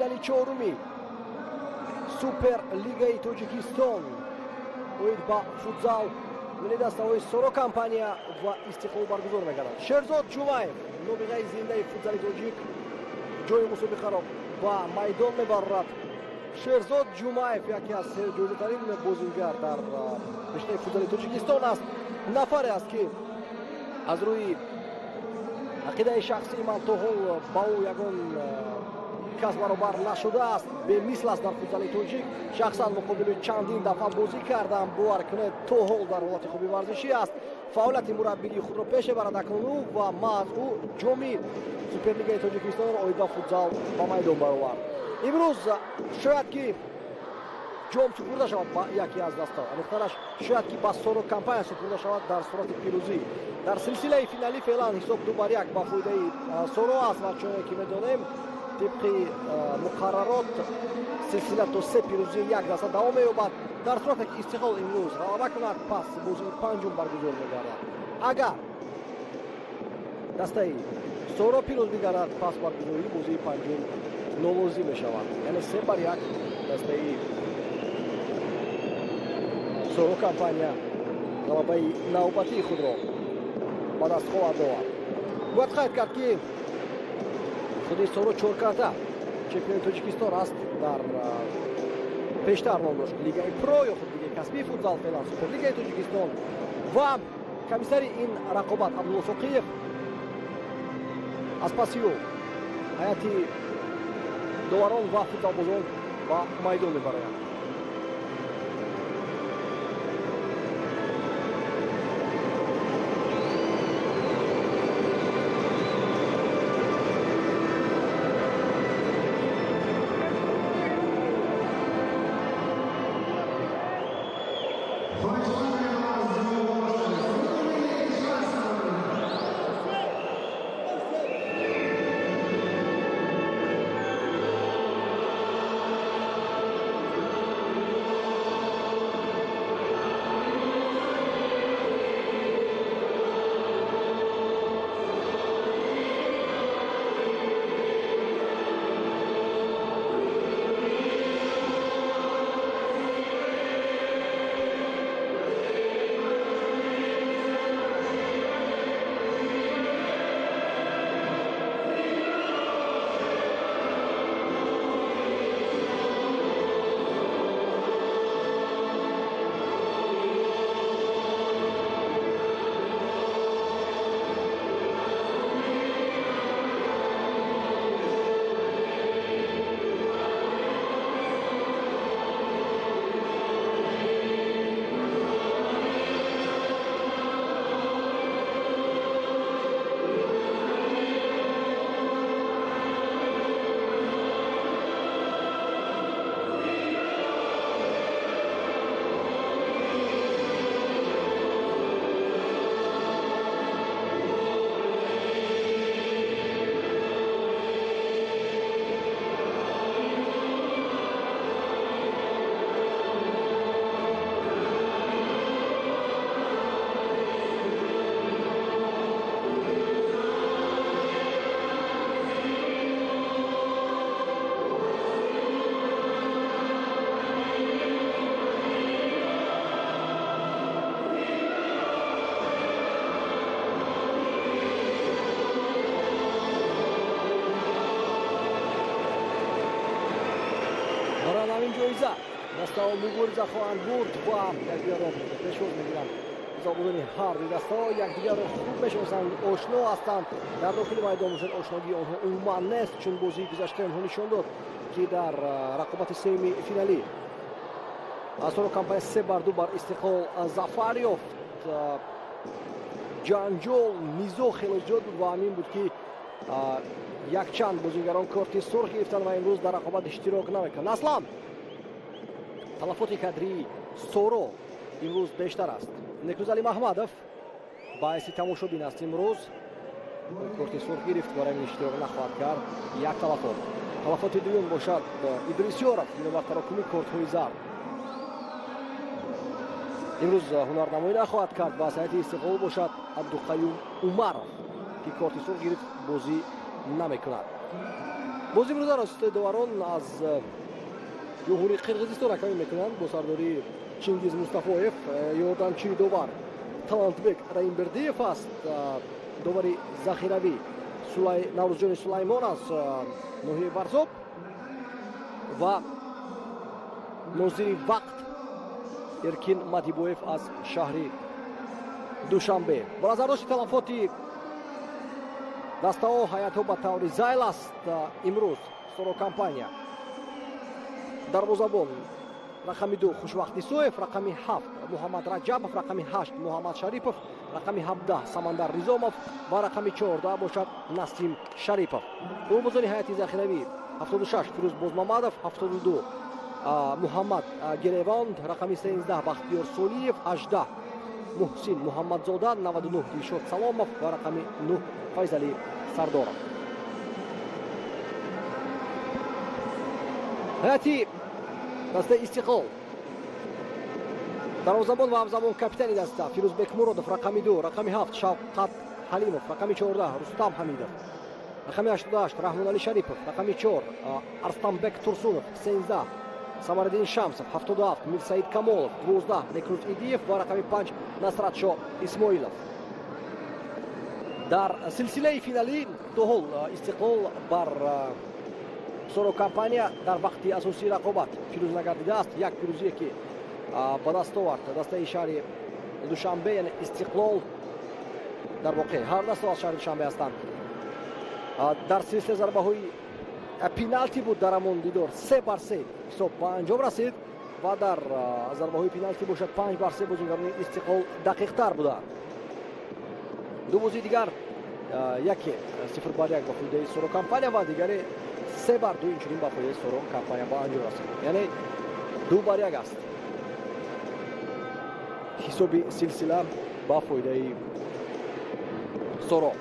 Финали чоруми Суперлигаи Тоҷикистон оид ба футзал милли дастаҳои Соро компания ва Истиқлол баргузор мегардад. Шерзод Ҷумаев, нобиғаи зиндаи футзали тоҷик, ҷои мусобиқаро ба майдон мебарад. Шерзод Ҷумаев яке аз серҷоизатарин бозингар дар риштаи футзали Тоҷикистон аст. Нафаре аст, ки аз рӯи ақидаи шахсии ман то ҳол ба ӯ ягон кас баробар нашудааст, бемисл аст дар футзали тоҷик. Шахсан муқобили чандин дафъа бозӣ кардам, бовар кунед, то ҳол дар ҳолати хуби варзишӣ аст. Фаъолияти мураббигии худро пеш мебарад акнун ӯ ва маҳз ӯ ҷоми Суперлигаи Тоҷикистонро оид ба футзал ба майдон баровард. Имрӯз шояд ки ҷом супурда шавад ба яке аз дастаҳо, аниқтараш шояд ки ба Соро компания супурда шавад дар сурати пирӯзӣ. Дар силсилаи финалӣ феълан ҳисоб 2-1 ба фоидаи Соро аст ва чуне ки медонем, тибқи муқаррарот силсила то се пирӯзии як даста давом меёбад. Дар сурате ки Истиқлол имрӯз ғалаба кунад, пас бозии панҷум баргузор мегардад. Агар дастаи Соро пирӯз бигардад, пас баргузории бозии панҷум нолозим мешавад. Яъне 3-1 дастаи Соро компания ғалабаи навбатии худро ба даст хоҳад овард. Бояд қайд кард, ки худи Соро чоркарта чемпиони Тоҷикистон аст. Дар пештар ном дошт Лигаи Про ё худ Лигаи касбии футзал, феълан Суперлигаи Тоҷикистон. Ва комиссари ин рақобат Абдулло Соқиев, аз паси ӯ ҳайати доварон ва футзалбозон ба майдон мебароянд. Ҷоиза дастаҳо мубориза хоҳанд бурд ва якдигарро пешвоз мегиранд. Футзалбозони ҳар ду дастаҳо якдигарро хуб мешиносанд, ошно ҳастанд. Дар дохили майдон бошад, ошногии онҳо умуман нест, чун бозии гузаштаи онҳо нишон дод, ки дар рақобати семи финалӣ Соро компания 3-2 бар Истиқлол зафар ёфт. Ҷанҷол, низоъ хело зиёд буд ва ҳамин буд, ки якчанд бозингарон корти сурх гирифтанд ва имрӯз дар рақобат иштирок намекунанд. Аслан талафоти кадрии Соро имрӯз бештар аст. Некрӯзали Маҳмадов ба ҳайси тамошобин аст имрӯз, корти сурх гирифт, барои ин иштирок нахоҳад кард. Як талафот. Талафоти дуюм бошад Идрис Ёров, бинобар тарокуми кортҳои зард имрӯз ҳунарнамоӣ нахоҳад кард. Ва ҳайати Истиқлол бошад Абдуқаюм Умаров, ки корти сурх гирифт, бозӣ намекунад. Бози имрӯзаро ситои доварон аз Ҷумҳурии Қирғизистон ҳакамӣ мекунанд бо сардории Чингиз Мустафоев. Ёрдамчии довар Талантбек Раимбердиев аст. Довари захиравӣ Наврӯзҷони Сулаймон аз ноҳияи Варзоб ва нозири вақт Эркин Мадибоев аз шаҳри Душанбе. Бо назардошти талафоти дастаҳо ҳайатҳо ба таври зайл аст. Имрӯз Соро Компания дарвозабон рақами 2 Хушвақт Исоев, рақами 7 Муҳаммад Раҷабов, рақами 8 Муҳаммад Шарипов, рақами 17 Самандар Ризомов ва рақами 14 бошад Насим Шарипов. Голбозони ҳайати захиравӣ 76 Фирӯз Бозмамадов, 72 Муҳаммад Геревонд, рақами 13 Бахтиёр Солиев, 18 Муҳсин Муҳаммадзода, 99 Дилшод Саломов ва рақами 9 Файзалӣ Сардоров. Ҳайати дастаи Истиқлол дарвозабон ва ҳамзамон капитани даста Фирӯз Бекмуродов, рақами 2, рақами 7 Шавқат Ҳалимов, рақами 14 Рустам Ҳамидов, рақами 88 Раҳмоналӣ Шарипов, рақами 4 Арстанбек Турсунов, 13 Самариддин Шамсов, 77 Мирсаид Камолов, 12 Некрӯз Идиев ва рақами 5 Насратшо Исмоилов. Дар силсилаи финалӣ то ҳол Истиқлол бар Соро Компания дар вақти асосии рақобат пирӯз нагардидааст. Як пирӯзие ки ба даст овард дастаи шаҳри Душанбе, яъне Истиқлол, дар воқеъ ҳар даста аз шаҳри Душанбе ҳастанд. Дар силсилаи зарбаҳои пеналти буд дар ҳамон дидор 3-3 ҳисоб ба анҷом расид ва дар зарбаҳои пеналти бошад 5-3 бозингарони Истиқлол дақиқтар буданд. Ду бозии дигар яке 0-1 ба фоидаи Соро Компания ва дигаре 3-2 инчунин ба фоидаи Соро Компания ба анҷом расид. Яъне 2-1 аст ҳисоби силсила ба фоидаи Соро.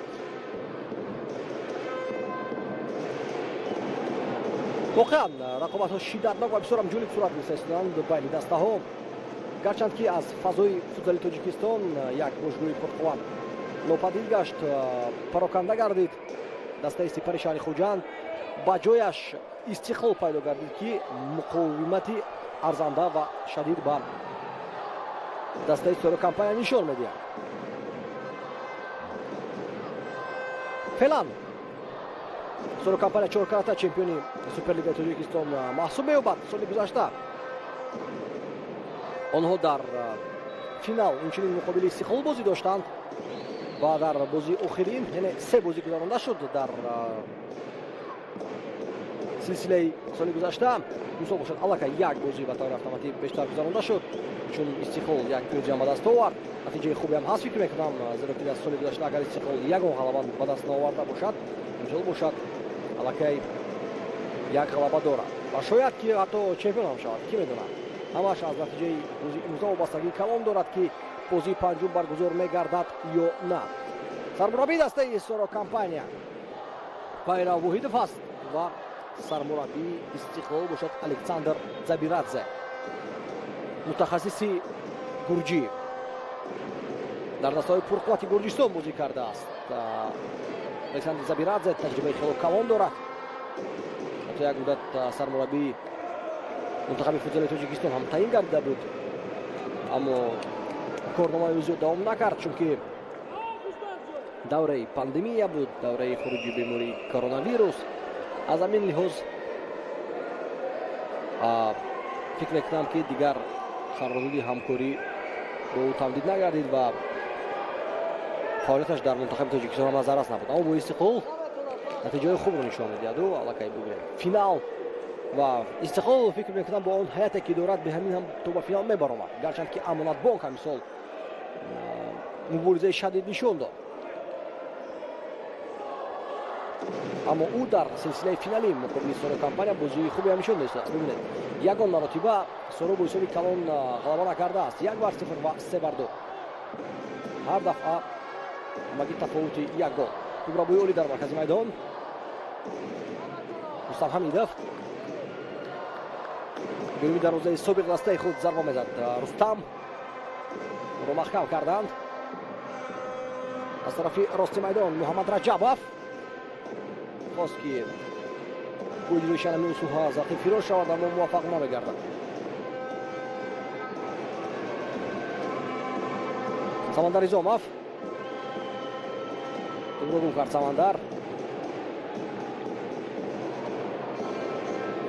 Воқеан рақобатҳо шиддатнок ва бисёрам ҷолиб сурат гирифта истоданд байни дастаҳо. Гарчанд ки аз фазои футзали Тоҷикистон як бошгоҳи пурқувват нопадид гашт, пароканда гардид дастаи Сипари шаҳри Хуҷанд, ба ҷояш Истиқлол пайдо гардид ки муқовимати арзанда ва шадид ба дастаи Соро Компания нишон медиҳад. Феълан Соро Компания 4 карата чемпиони Суперлигаи Тоҷикистон маҳсуб меёбад. Соли гузашта онҳо дар финал инчунин муқобили Истиқлол бозӣ доштанд ва дар бозии охирин, яъне 3 бозӣ гузаронда шуд дар силсилаи соли гузашта. Имсол бошад аллакай як бозӣ ба таври автоматӣ бештар гузаронда шуд, чун Истиқлол як пирӯзиам ба даст овард. Натиҷаи хубеам ҳаст фикр мекунам, зеро ки дар соли гузашта агар Истиқлол ягон ғалаба ба даст наоварда бошад, имсол бошад аллакай як ғалаба дорад ва шояд ки ҳатто чемпион ҳам шавад, ки медонад. Ҳамааш аз натиҷаи бозии имрӯза вобастагии калон дорад ки бозии панҷум баргузор мегардад ё на. Сармураббии дастаи Соро Компания Пайрав Воҳидов аст ва сармураббии Истиқлол бошад Александр Забирадзе, мутахассиси гурҷӣ, дар дастаҳои пурқуввати Гурҷистон бозӣ кардааст. Александр Забирадзе таҷрибаи хело калон дорад, ҳатто як муддат сармураббии мунтахаби футзали Тоҷикистон ҳам таъин гардида буд, аммо корномаи ӯ зиёд давом накард, чунки давраи пандемия буд, давраи хуруҷи бемории коронавирус. Аз ҳамин лиҳоз фикр мекунам ки дигар қарордоди ҳамкорӣ бо ӯ тамдид нагардид ва фаъолияташ дар мунтахаби Тоҷикистон ҳам назаррас набуд. Аммо бо Истиқлол натиҷаҳои хубро нишон медиҳаду аллакай бубинем финал ва Истиқлол фикр мекунам бо он ҳайате ки дорад бе ҳамин ҳам то ба финал мебаромад, гарчанд ки Амонатбонк ҳам мисол муборизаи шадид нишон дод, аммо ӯ дар силсилаи финалӣ муқобили Соро Компания бозии хубе ҳам нишон додааст. Бибинед, ягон маротиба Соро бо ҳисоби калон ғалаба накардааст, 1-0 ва 3-2, ҳар дафъа ҳамагӣ тафовути як гол. Кубрабои олӣ дар маркази майдон Рустам Ҳамидов беруни дарвозаи собиқ дастаи худ зарба мезад. Рустам ӯро маҳкам карданд. Аз тарафи рости майдон Муҳаммад Раҷабов хост ки бо иҷрои ҳамин усулҳо аз рақиб фирор шавад, аммо муваффақ намегардад. Самандар Изомов тӯбро гум кард. Самандар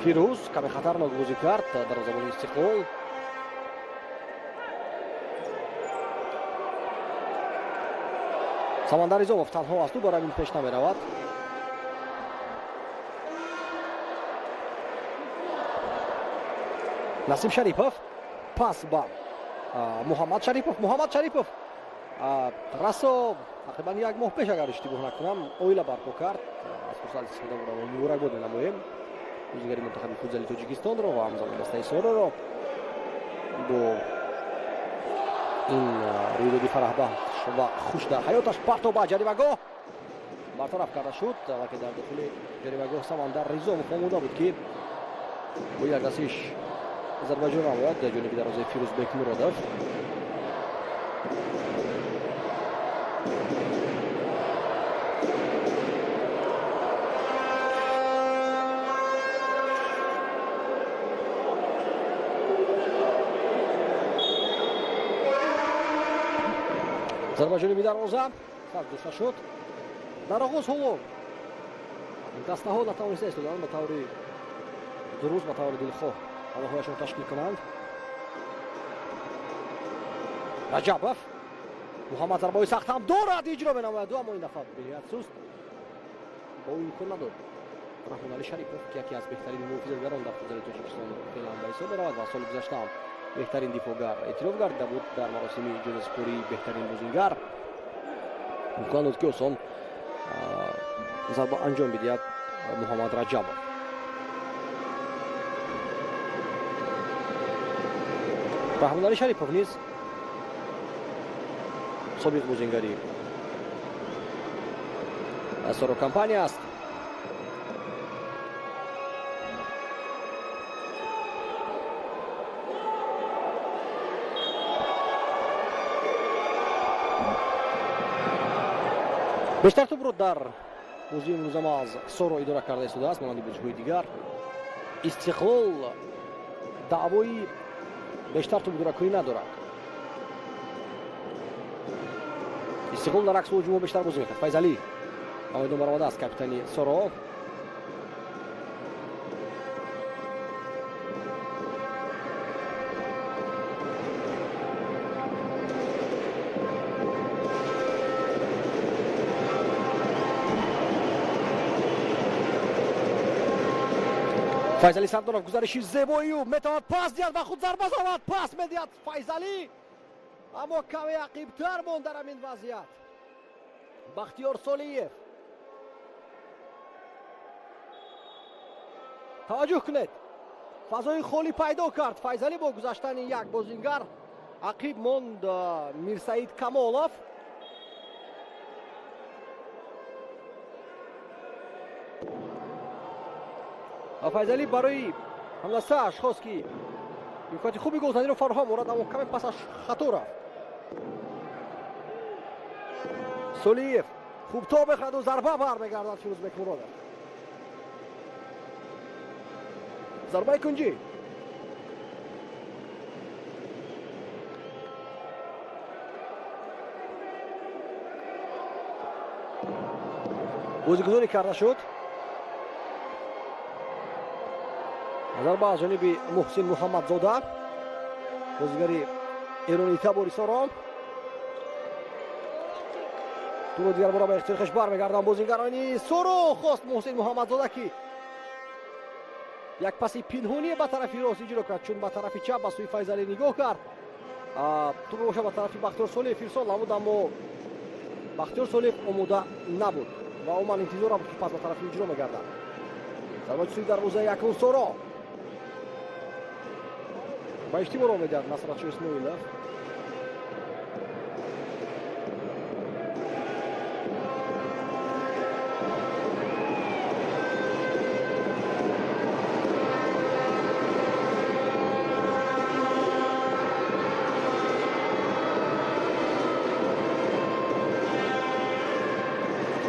Фирӯз каме хатарнок бозӣ кард дарвозабони Истиқлол. Самандар Изомов танҳо аст, ӯ барои ин пеш намеравад. Насим Шарипов пас ба Муҳаммад Шарипов. Муҳаммад Шарипов расо тақрибан як моҳ пеш, агар иштибоҳ накунам, оила барпо кард. Аз фурсат истифода бурда муборакбод менамоем бозигари мунтахаби футзали Тоҷикистонро ва ҳамзамон дастаи Сороро бо ин рӯйдоди фараҳбахш ва хуш дар ҳаёташ. Партов ба ҷаримагоҳ бартараф карда шуд, вале дар дохили ҷаримагоҳ Самандар Ризомов омода буд, ки бо як расиш зарба ҷо намояд дар ҷониби дарвозаи Фирӯзбек Муродов. Зарба ҷониби дарвоза сар дошта шуд. Дар оғоз ҳоло дастаҳо натавониста истоданд ба таври дуруст, ба таври дилхоҳ ҳамлаҳояшон ташкил кунанд. Раҷабов Муҳаммад зарбаҳои сахт ҳам дорад, иҷро менамояд, аммо ин дафъа бениҳоят суст ба ӯ имкон надод. Раҳмоналӣ Шарипов, ки яке аз беҳтарин муҳофизатгарон дар футзали Тоҷикистон феълан ба ҳисоб меравад ва соли гузашта ҳам беҳтарин дифоъгар эътироф гардида буд дар маросими ҷоизасупории беҳтарин бозингар, имкон дод, ки осон зарба анҷом бидиҳад Муҳаммад Раҷабов. Раҳмоналӣ Шарипов низ собиқ бозингари Соро компания аст. Бештар тӯбро дар бозии имрӯзама аз Соро идора карда истодааст, монанди бозиҳои дигар. Истиқлол даъвои бештар тӯбидоракунӣ надорад. Истиқлол дар акси ҳуҷумҳо бештар бозӣ мекард. Файзалӣ ба майдон баромадааст, капитани Соро. Файзалӣ Сардоров гузариши зебои ӯ, метавонад пас диҳад ва худ зарба занад. Пас медиҳад Файзалӣ, аммо каме ақибтар монд дар ҳамин вазъият Бахтиёр Солиев. Таваҷҷӯҳ кунед, фазои холӣ пайдо кард Файзалӣ бо гузаштани як бозингар. Ақиб монд Мирсаид Камолов. Ва Файзалӣ барои ҳамдастааш хост, ки имконоти хуби голзаниро фароҳам орад, аммо каме пасаш хато рафт. Солиев хуб то мехӯраду зарба бармегардад Фирӯзбек Муродов. Зарбаи кунҷӣ. Бозигузорӣ карда шуд. Зарба аз ҷониби Муҳсин Муҳаммадзода, бозигари эронии табори Соро. Тӯбро дигар бора ба ихтиёри хеш бармегарданд бозигарони Соро. Хост Муҳсин Муҳаммадзода, ки як паси пинҳоние ба тарафи рост иҷро кард, чун ба тарафи чап ба сӯи Файзалӣ нигоҳ кард. Тӯбро боша ба тарафи Бахтиёр Солиев ирсол намуд, аммо Бахтиёр Солиев омода набуд ва умуман интизор набуд, ки пас ба тарафи иҷро мегардад. Зарбаи сӯи дарвозаи якум Соро ба иштибоҳ медиҳад Насратшо Исмоилов.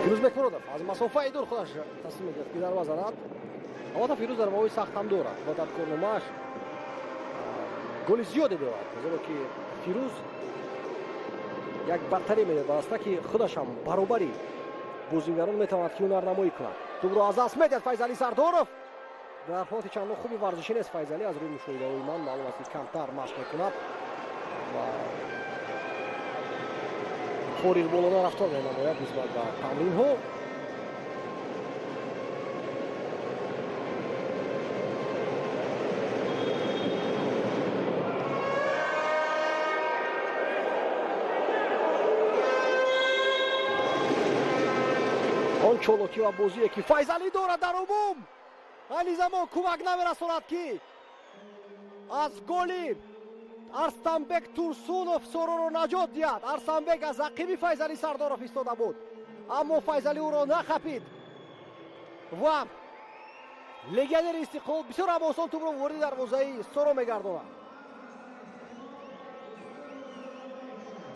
Фирӯзбек Муродов аз масофаи дур худаш тасмим мегирад, ки зарба занад. Албатта, Фирӯз зарбаҳои сахт ҳам дорад ва дар корномааш голи зиёде дорад, зеро ки Фирӯз як бартарӣ медиҳад ба даста, ки худаш ҳам баробари бозингарон метавонад ки ҳунарнамоӣ кунад. Тӯбро аз даст медиҳад Файзалӣ Сардоров. Дар ҳолати чандон хуби варзишӣ нест Файзалӣ, аз рӯи мушоҳидаҳои ман маълум аст, ки камтар машқ мекунад ва фориғболона рафтор менамояд нисбат ба тамринҳо. Он чолокӣ ва бозие, ки Файзалӣ дорад, дар умум айни замон кӯмак намерасонад, ки аз голи Арстанбек Турсунов Сороро наҷот диҳад. Арстанбек аз ақиби Файзалӣ Сардоров истода буд, аммо Файзалӣ ӯро нахапид ва легионери Истиқлол бисёр ҳам осон тӯбро вориди дарвозаи Соро мегардонад.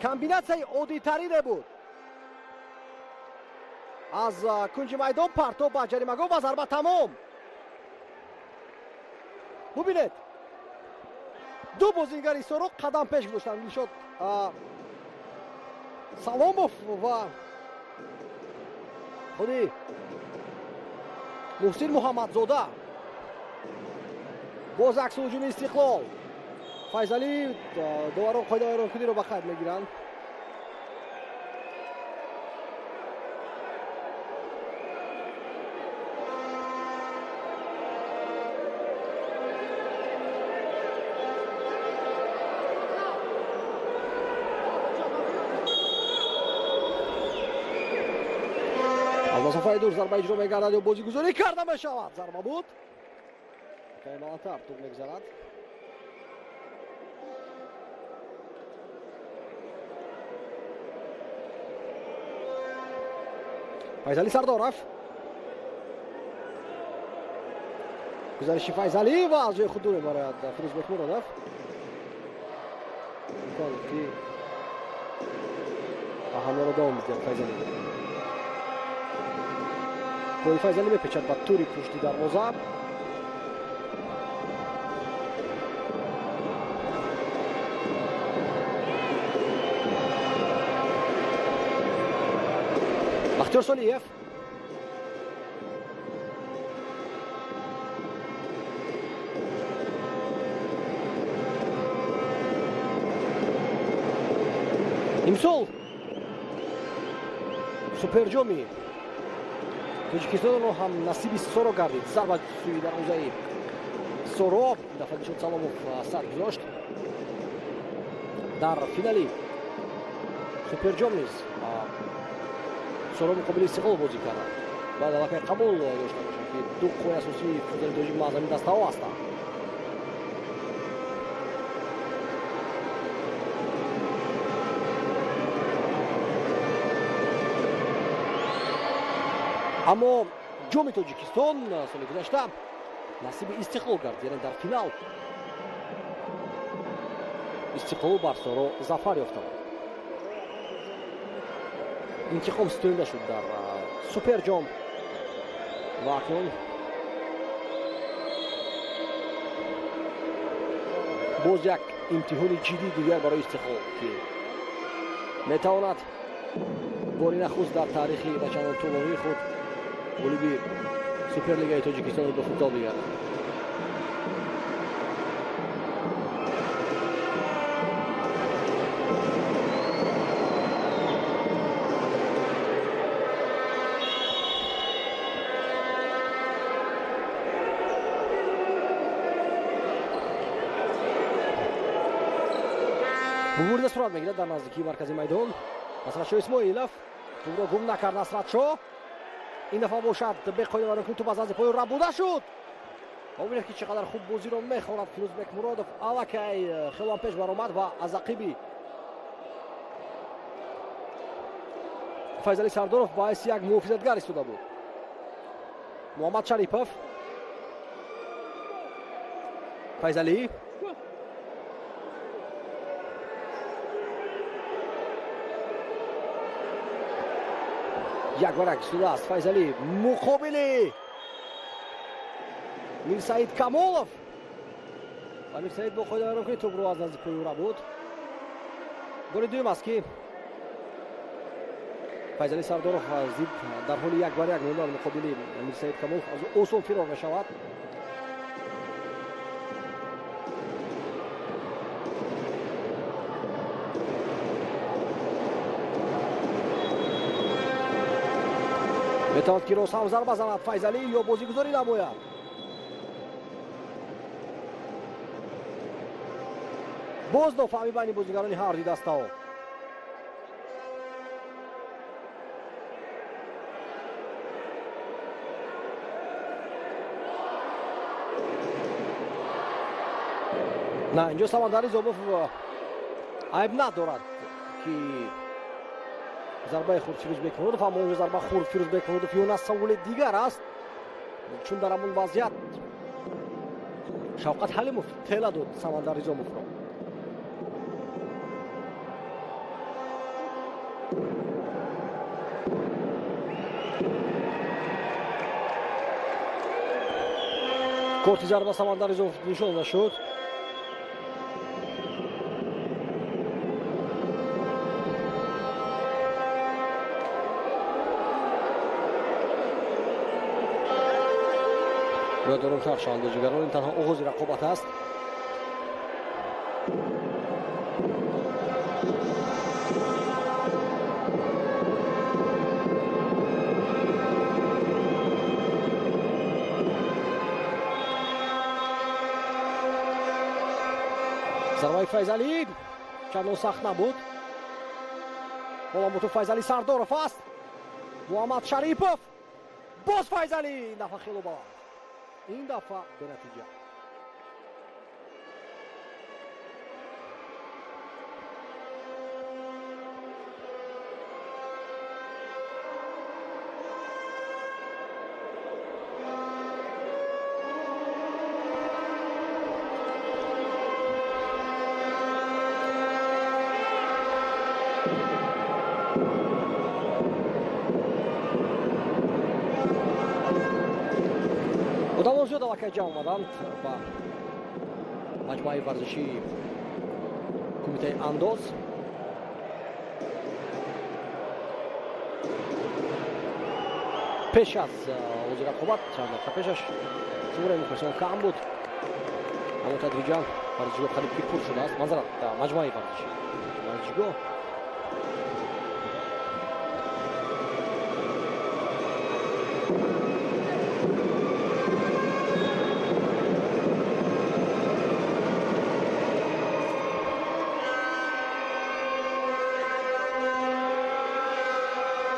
Комбинатсияи оддитарине буд: аз кунҷи майдон партоб ба ҷаримагоҳ ва зарба, тамом. Бубинед, ду бозингари Соро қадам пеш гузоштанд, Дилшод Саломов ва худи Муҳсин Муҳаммадзода. Боз акси ҳуҷуми Истиқлол. Файзалӣ, доварон қоидавайронкуниро ба қайд мегиранд. Масофаи дур зарба иҷро мегардад ё бозигузорӣ карда мешавад? Зарба буд, каме баландтар туб мегузарад. Файзалӣ Сардоров, гузариши Файзалӣ ва аз ҷои худ дур мебарояд Фирӯз Бекмуродов. Имкон, ки ҳамларо давом медиҳад Файзалӣ. Пои Файзалӣ мепечад ба тури пушти дарвоза. Бахтиёр Солиев. Имсол суперҷоми Тоҷикистонро ҳам насиби Соро гардид. Зарба сӯи дарвозаи Соро, дафъа Дилшод Саломов сар гузошт. Дар финали суперҷом низ Соро муқобили Истиқлол бозӣ карданд. Баъд аллакай қабул дошта бошад, ки ду қувваи асосии футзали тоҷик маҳз ҳамин дастаҳо ҳастанд. Аммо ҷоми Тоҷикистон соли гузашта насиби Истиқлол гардид, яъне дар финал Истиқлол бар Соро зафар ёфта буд. Интиқом ситоида шуд дар суперҷом ва акнун боз як имтиҳони ҷиддии дигар барои Истиқлол, ки метавонад бори нахуст дар таърихи начандон тӯлонии худ ғолиби суперлигаи Тоҷикистонро ба футзал бигардад. Мубориза сурат мегирад дар наздикии маркази майдон. Насратшо Исмоилов тӯбро гум накард. Насратшо ин дафъа бошад беқоидавайронкунӣ, тӯб аз назди пои рабуда шуд. Бубинед, ки чӣ қадар хуб бозиро мехонад Фирӯз Бекмуродов. Аллакай хелоам пеш баромад ва аз ақиби Файзалӣ Сардоров ба ҳайси як муҳофизатгар истода буд. Муҳаммад Шарипов, Файзалӣ, як бар як истодааст Файзалӣ муқобили Мирсаид Камолов ва Мирсаид бо қоида вайрон кунӣ тӯбро аз назди пои ӯ рабуд. Голи дуюм аст, ки Файзалӣ Сардоров зид дар ҳоли як бар як мондан муқобили Мирсаид Камолов аз ӯ осон фирор мешавад. Метавонад, ки рост ҳам зарба занад Файзалӣ ё бозигузорӣ намояд. Боз нофаҳмӣ байни бозигарони ҳар ду дастаҳо. На, инҷо Самандари Зобов айб надорад, ки зарбаи хурд Фирӯзбек Муродов, аммо онҷо зарба хурд Фирӯзбек Муродов ё на, саволи дигар аст, чун дар ҳамон вазъият Шавқат Ҳалимов тела дод Самандар Ризомовро. Корти зарба Самандар Ризомов нишон нашуд. Бояд оромтар шаванд бозигарон, ин танҳо оғози рақобат аст. Зарбаи Файзалӣ чандон сахт набуд. Ҳоло бо тӯб Файзалӣ Сардоров аст. Муҳаммад Шарипов, боз Файзалӣ, ин дафъа хело баланд, ин дафъа бенатиҷа. Одамон зиёд аллакай ҷамъ омаданд ба маҷмӯаи варзишии кумитаи андоз. Пеш аз оғози рақобат, чанд дақиқа пешаш, шумораи мухлисон кам буд, аммо тадриҷан варзишгоҳ қариб ки пур шудааст. Манзарат, маҷмӯаи варзишӣ, варзишгоҳ.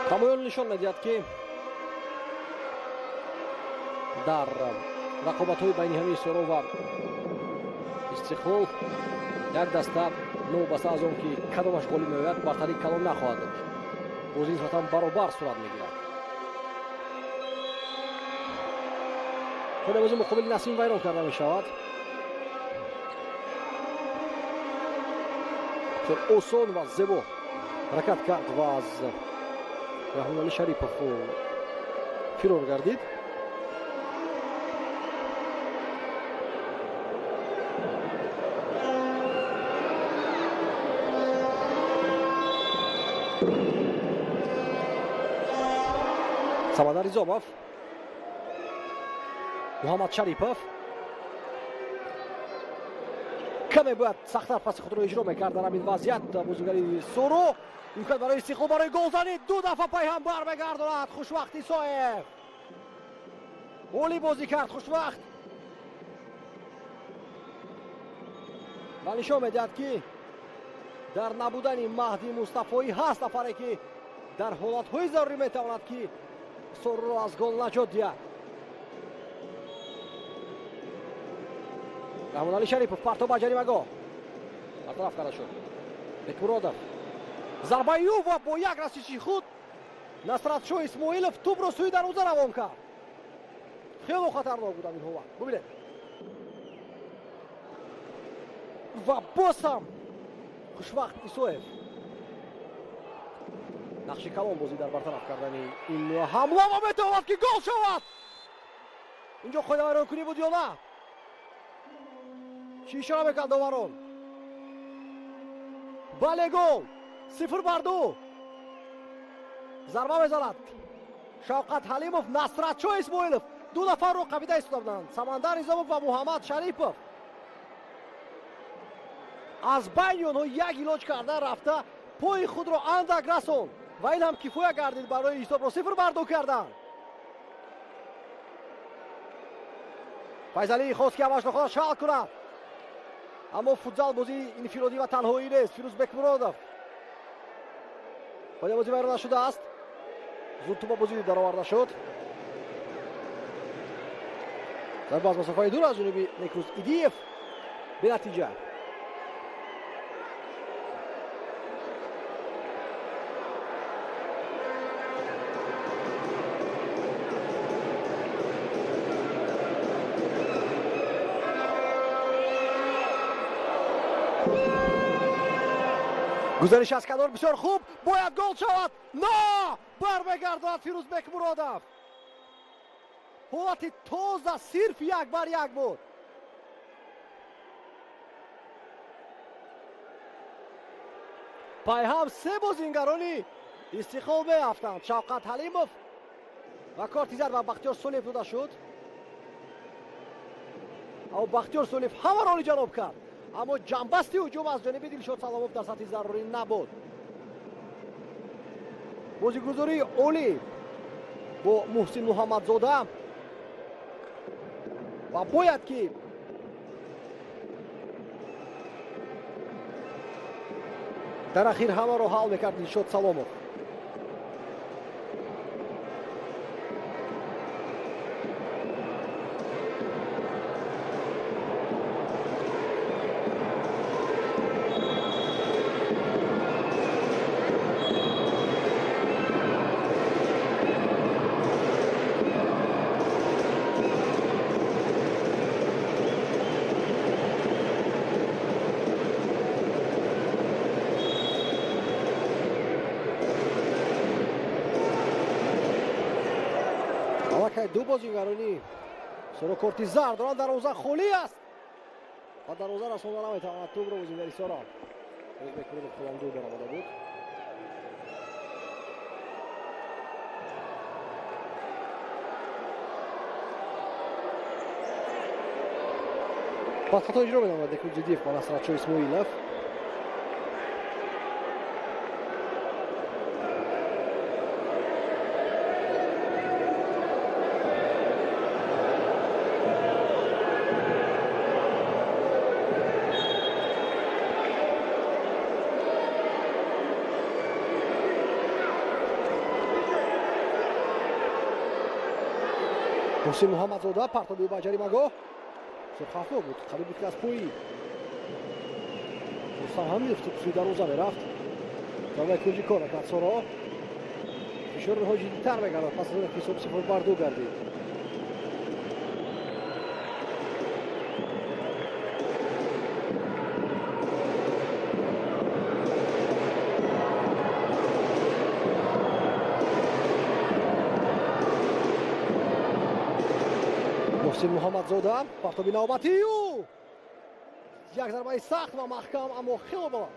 Тамоюл нишон медиҳад, ки дар рақобатҳои байни ҳамаи Соро ва Истиқлол як даста, новобаста аз он ки кадомаш ғолиб меояд, бартарии калон нахоҳад дошт. Бозӣ нисбатан баробар сурат мегирад. Худи бозӣ муқобили Насим вайрон карда мешавад. Бисёр осон ва зебо ҳаракат кард ва аз Раҳмоналӣ Шарипов фирор гардид. Самандар Изомов, Муҳаммад Шарипов каме бояд сахттар паси худро иҷро мекард дар ҳамин вазъият бозигари Соро. Имкон барои Истиқлол барои голзанӣ, ду дафъа пайҳам бармегардонад Хушвахт Исоев. Олӣ бозӣ кард Хушвахт ва нишон медиҳад, ки дар набудани Маҳди Мустафоӣ ҳаст нафаре, ки дар ҳолатҳои зарурӣ метавонад, ки Сорро аз гол наҷот диҳад. Раҳмоналӣ Шарипов партоб ба ҷаримагоҳ бартараф карда шуд. Бекмуродов, зарбаи ӯ ва бо як расиши худ Насратшоҳ Исмоилов тӯбро сӯи дарвоза равон кард. Хело хатарнок буд ҳамин ҳолат, бубинед. Ва боз ҳам Хушвахт Исоев нақши калон бозӣ дар бартараф кардани ин ҳамла ва метавонад, ки гол шавад. Инҷо қоидавайронкунӣ буд ё на? Чӣ ишора мекард доварон? Бале, гол! 0-2. Зарба мезанад Шавқат Ҳалимов, Насратшо Исмоилов. Ду нафарро қабида истода буданд: Самандар Низомов ва Муҳаммад Шарипов. Аз байни онҳо як илоҷ карда рафта пои худро андак расонд ва ин ҳам кифоя гардид барои ҳисобро 0-2 кардан. Файзалӣ хост ки ҳамашро худаш ҳал кунад, аммо футзал бозии инфиродӣ ва танҳоӣ нест. Фирӯз Бекмуродов, қоида бозӣ вайрон нашудааст. Зуд тӯба бозӣ дароварда шуд. Зарба аз масофаи дур аз ҷониби Некрӯз Идиев бенатиҷа. Гузариш аз канор бисёр хуб, бояд гол шавад. На, бармегардонад Фирӯз Бекмуродов. Ҳолати тоза сирф 1-1 буд. Пайҳам се бозингарони Истиқлол меафтанд. Шавқат Ҳалимов ва корти зард ба Бахтиёр Солиев дода шуд. Аммо Бахтиёр Солиев ҳамаро олиҷаноб кард, аммо ҷамбасти ҳуҷум аз ҷониби Дилшод Саломов дар сатҳи зарурӣ набуд. Бозигузории олӣ бо Муҳсин Муҳаммадзода ва бояд ки дар ахир ҳамаро ҳал мекард Дилшод Саломов. Ду бозингарони Соро корти зард доранд. Дарвоза холӣ аст ва дарвоза расонда наметавонад тӯбро бозингари Соро. Бекмуродов худам дур баромада буд. Пас хато иҷро менамояд Некрӯз Идиев ба Насратшо Исмоилов. Муҳсин Муҳаммадзода партоби ба ҷаримагоҳ сурхафнок буд, қариб буд ки аз пои Рустам Ҳамидов тӯб сӯи дарвоза мерафт. Зарбаи кунҷи кор кард Соро. Фишори онҳо ҷиддитар мегардад пас аз он ки ҳисоб 0-2 гардид. Муҳсин Муҳаммадзода партоби навбатию як зарбаи сахт ва маҳкам, аммо хело баланд.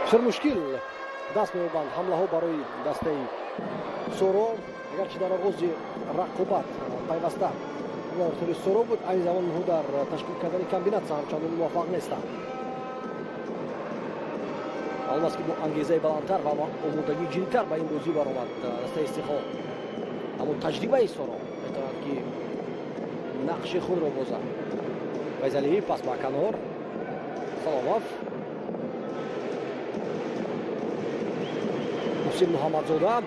Бисёр мушкил даст меёбанд ҳамлаҳо барои дастаи Соро. Агарчи дар оғози рақобат пайваста ҳамлаи Соро буд, айни замон онҳо дар ташкил кардани комбинатсия ҳамчандон муваффақ нестанд. Маълум аст ки бо ангезаи баландтар ва омодагии ҷиддитар ба ин бозӣ баромад дастаи Истиқлол, аммо таҷрибаи Соро метавонад ки нақши худро бозад. Файзалӣ пас ба канор, Саломов, Муҳсин Муҳаммадзода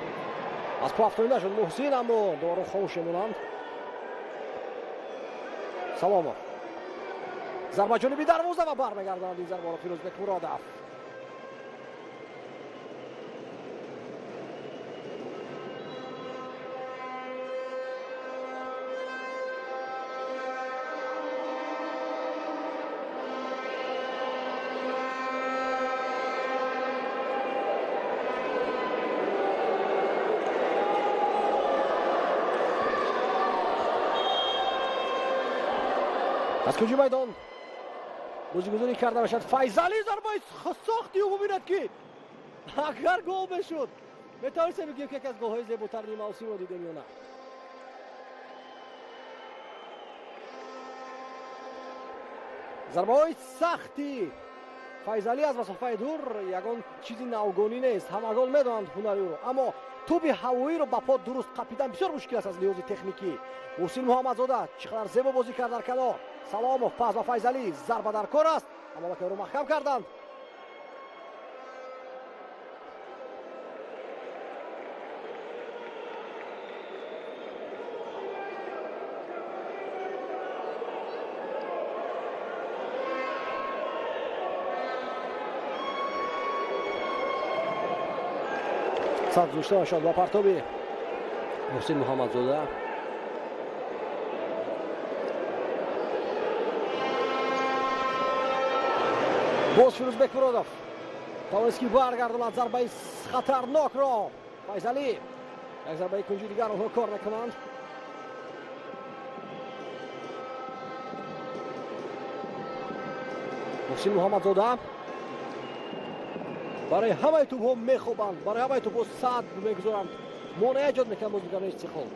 аз по афтонида шуд Муҳсин, аммо доварон хомӯш мемонанд. Саломов зарба ҷониби дарвоза ва бармегардонад ин зарбаро Фирӯз Бекмуродов. Аз куҷи майдон бозигузорӣ карда мешавад. Файзалӣ зарбаи сохти ӯ бубинад, ки агар гол мешуд, метавонистем бигӯем, ки яке аз голҳои зеботарини мавсимро дидем ё на. Зарбаҳои сахти Файзалӣ аз масофаи дур ягон чизи навгонӣ нест, ҳамагон медонанд ҳунари ӯро, аммо тӯби ҳавоиро ба по дуруст қапидан бисёр мушкил аст аз лиҳози техникӣ. Муҳсин Муҳаммадзода чӣ қадар зебо бозӣ кард дар канор. Саломов пас ба Файзалӣ, зарба дар кор аст, аммо лакайро маҳкам карданд. Сад гузошта мешавад ба партоби Муҳсин Муҳаммадзода. Боз Фирӯзбек Муродов тавонист, ки баргардонад зарбаи хатарнокро. Файзалӣ, як зарбаи кунҷи дигар, онҳо кор мекунанд. Муҳсин Муҳаммадзода, барои ҳамаи тӯбҳо мехобанд, барои ҳамаи тӯбҳо сад мегузоранд, монеа эҷод мекунанд бозигарони Истиқлол,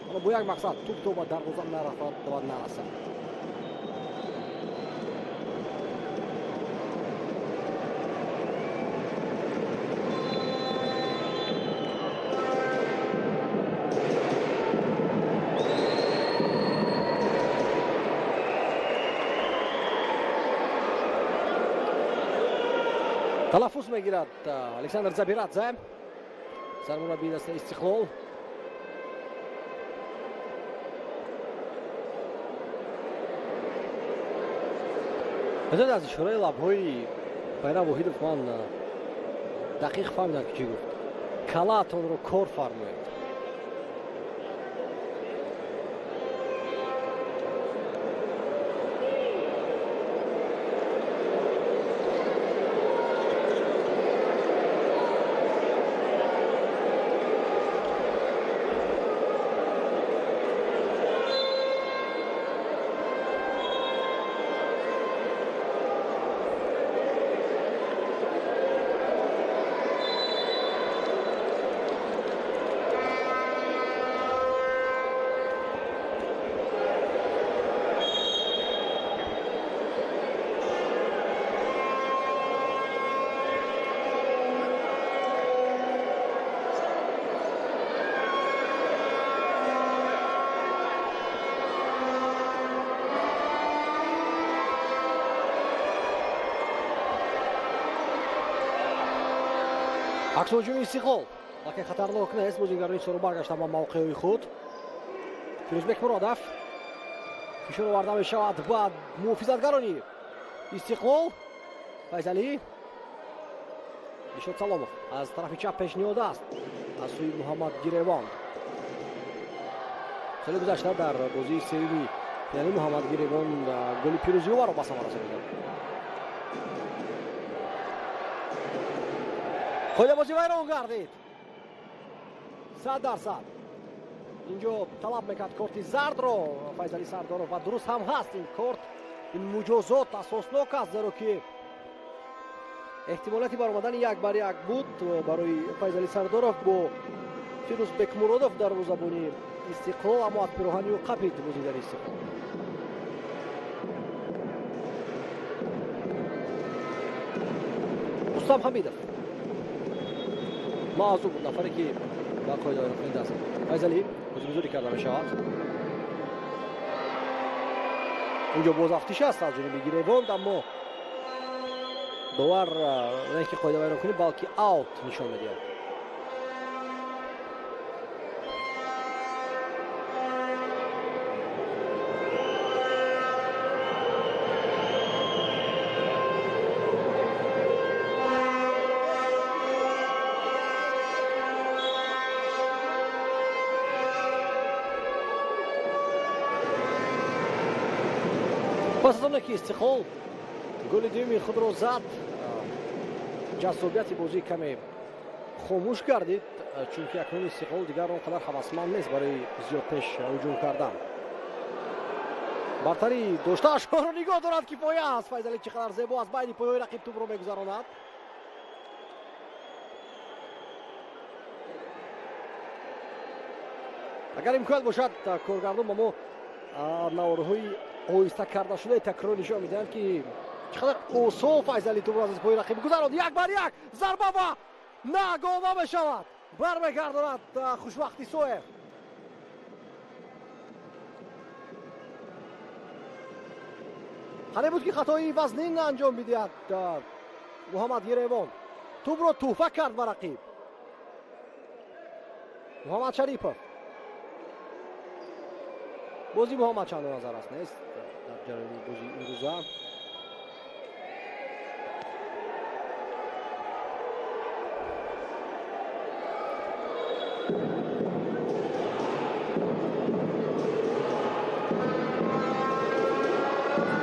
аммо бо як мақсад: тӯб то ба дарвоза нарафад ва нарасад. Талаффуз мегирад Александр Забирадзе, сармураббии дастаи Истиқлол. Медонед, аз ишораи лабҳои Байрам Воҳидов ман дақиқ фаҳмидам, ки чӣ гуфт: калаатонро кор фармоед. Аксҳуҷуми Истиқлол лаке хатарнок нест, бозигарони Соро баргаштанд ба мавқеъҳои худ. Фирӯзбек Муродов, фишор оварда мешавад ба муҳофизатгарони Истиқлол. Файзалӣ, Дишод Саломов аз тарафи чап пешниҳод аст аз сӯи Муҳаммад Гиревон. Соли гузашта дар бозии сеюми финали Муҳаммад Гиревон голи пирӯзиоварро ба самар расонида. Қоидабозӣ вайрон гардид 100%. Инҷо талаб мекард корти зардро Файзалӣ Сардоров ва дуруст ҳам ҳаст ин корт, ин муҷозот асоснок аст, зеро ки эҳтимолияти баромадани як бар як буд барои Файзалӣ Сардоров бо Фирӯз Бекмуродов дарвозабони Истиқлол, аммо аз пироҳани ӯ қапид бозигари Истиқлол. Рустам Ҳамидов маъзур буд, нафаре ки ба қоидавайронкунӣ даст. Файзалӣ, бозигузорӣ карда мешавад. Инҷо бозафтиш аст аз ҷониби Гиревонд, аммо довар на ин ки қоидавайронкунӣ, балки аут нишон медиҳад. Пас аз оне ки Истиқлол голи дуюми худро зад, ҷаззобияти бозӣ каме хомӯш гардид, чунки акнун Истиқлол дигар он қадар ҳавасманд нест барои зиёд пеш ҳуҷум кардан. Бартарӣ доштаашонро нигоҳ дорад, кифоя аст. Файзалӣ чӣ қадар зебо аз байни пойҳои рақиб тӯбро мегузаронад. Агар имконият бошад, коргардон ба мо наворҳои оҳиста карда шудаи такрор нишон медиҳанд, ки чӣ қадар осон Файзалӣ тӯбро аз пои рақиб гузаронд. Як бар як зарба ва на, гол намешавад. Бармегардонад Хушвақт Исоев. Ҳале буд, ки хатои вазнин анҷом бидиҳад Муҳаммад Еревон. Тӯбро тӯҳфа кард ба рақиб. Муҳаммад Шарипов. Бозӣ Муҳаммад чандон назар аст нест дар ҷараёни бозии имрӯза.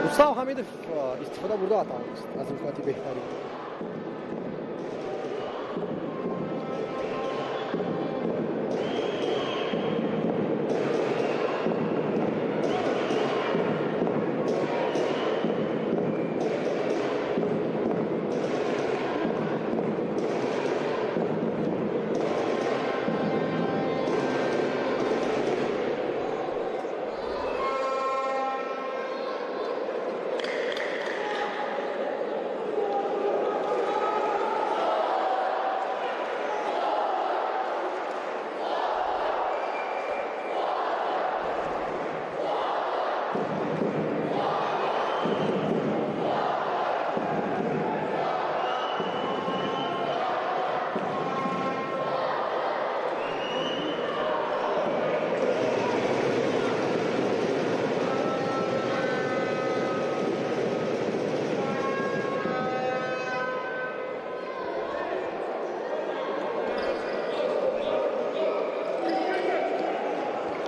Рустам Ҳамидов истифода бурда тавонист аз имконияти беҳтарин.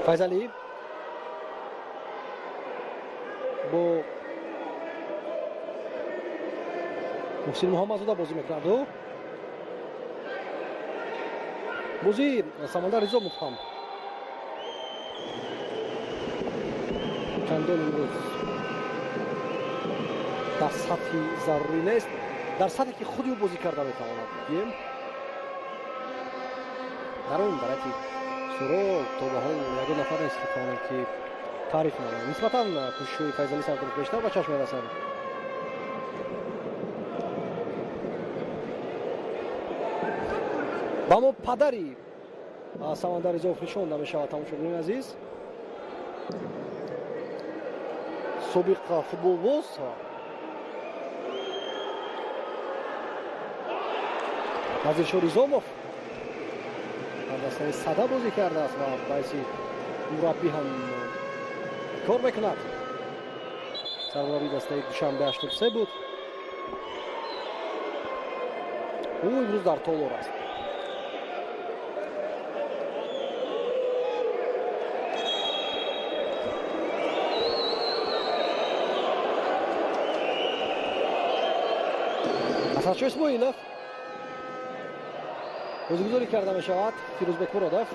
Файзалӣ бо Муҳсин Муҳаммадзода бозӣ мекунад. Ӯ бозии Самандар Ризомов ҳам чандон имрӯз дар сатҳи зарурӣ нест, дар сатҳе ки худи ӯ бозӣ карда метавонад. Гӯем, дар он барати Суро то ба ҳол ягон нафар нест, ки тавонад ки таъриф намояд. Нисбатан кӯшишҳои Файзалӣ Сардоров бештар ба чашм мерасанд. Ба мо падари Самандар Ризоев нишон намешавад, тамошобинони азиз. Собиқ футболбоз Назиршо Ризомов дар дастаи Сада бозӣ кардааст ва баъзи мураббӣ ҳам кор мекунад. Сармураббии дастаи Душанбе 83 буд. Ӯ имрӯз дар толор аст. Ҳасаншо Исмоилов бозигузорӣ карда мешавад. Фирӯзбек Муродов.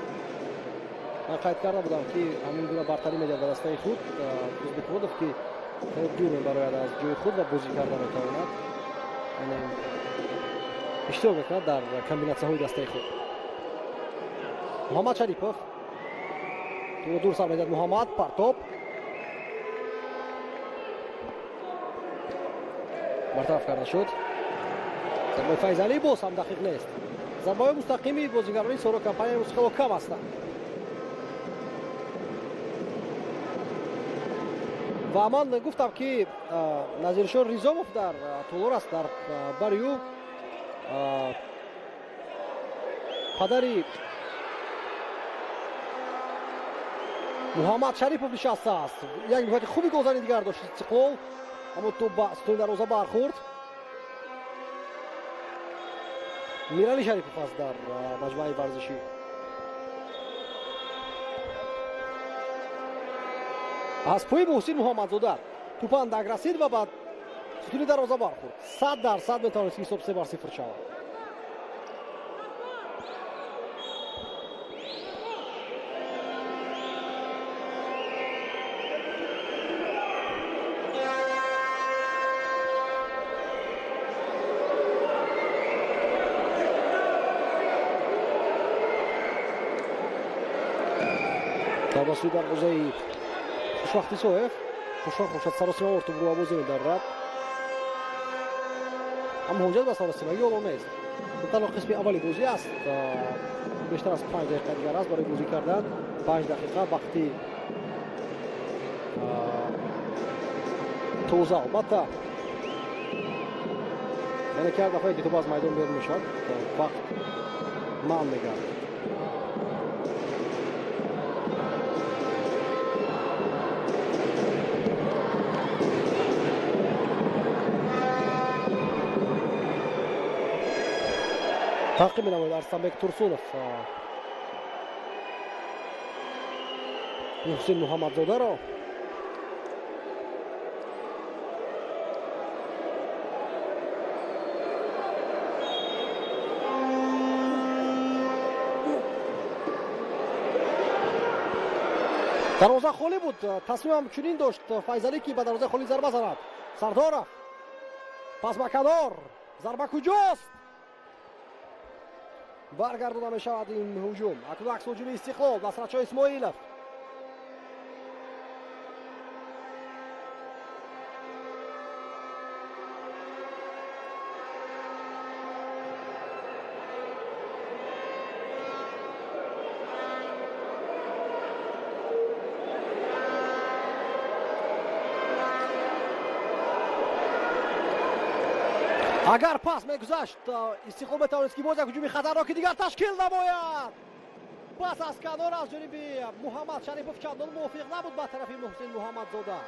Ман қайд карда будам, ки ҳамин гуна бартарӣ медиҳад ба дастаи худ. Фирӯзбек Муродов, ки хеле дур мебарояд аз ҷои худ ва бозӣ карда метавонад, яъне иштирок мекунад дар комбинатсияҳои дастаи худ. Муҳаммад Шарипов тӯро дур сар медиҳад. Муҳаммад партоб бартараф карда шуд. Зарбаи Файзалӣ боз ҳам дақиқ нест. Зарбаҳои мустақими бозигарони Соро компания имрӯз хело кам ҳастанд. Ва ман гуфтам, ки Назиршо Ризомов дар толор аст, дар бари ӯ падари Муҳаммад Шарипов нишастааст. Як имконияти хуби голзани дигар дошт Истиқлол, аммо тӯб ба сутуни дарвоза бархӯрд. Мирали Шарипов аст дар маҷмӯаи варзишӣ. Аз пои Муҳсин Муҳаммадзода тӯп андак расид ва ба сутуни дарвоза бархӯрд. 100% метавонист, ки ҳисоб 3-0 шавад. Дар ба сӯи дарвозаи Хушвахт Исоев. Хушвахт бошад, саросимавор тӯбро бозӣ медаррад. Аммо ҳоҷат ба саросимагӣ ҳоло нест. Танҳо қисми аввали бозӣ аст. Бештар аз 5 дақиқа дигар аст барои бозӣ кардан. 5 дақиқа вақти тоза, албатта. Яъне ки ҳар дафъае ки тӯб аз майдон берун мешавад, вақт манъ мегардад. Таъқиб менамояд Арсланбек Турсунов Муҳсин Муҳаммадзодаро. Дарвоза холӣ буд. Тасмимам чунин дошт Файзалӣ, ки ба дарвозаи холӣ зарба занад. Сардоров пас ба канор. Зарба куҷост? Баргардода мешавад ин ҳуҷум. Акнун акс ҳуҷуми Истиқлол. Насратшоҳ Исмоилов. Агар пас мегузашт, Истиқлол метавонист ки боз як ҳуҷуми хатарноки дигар ташкил намояд. Пас аз канор аз ҷониби Муҳаммад Шарипов чандон мувофиқ набуд ба тарафи Муҳсин Муҳаммадзода.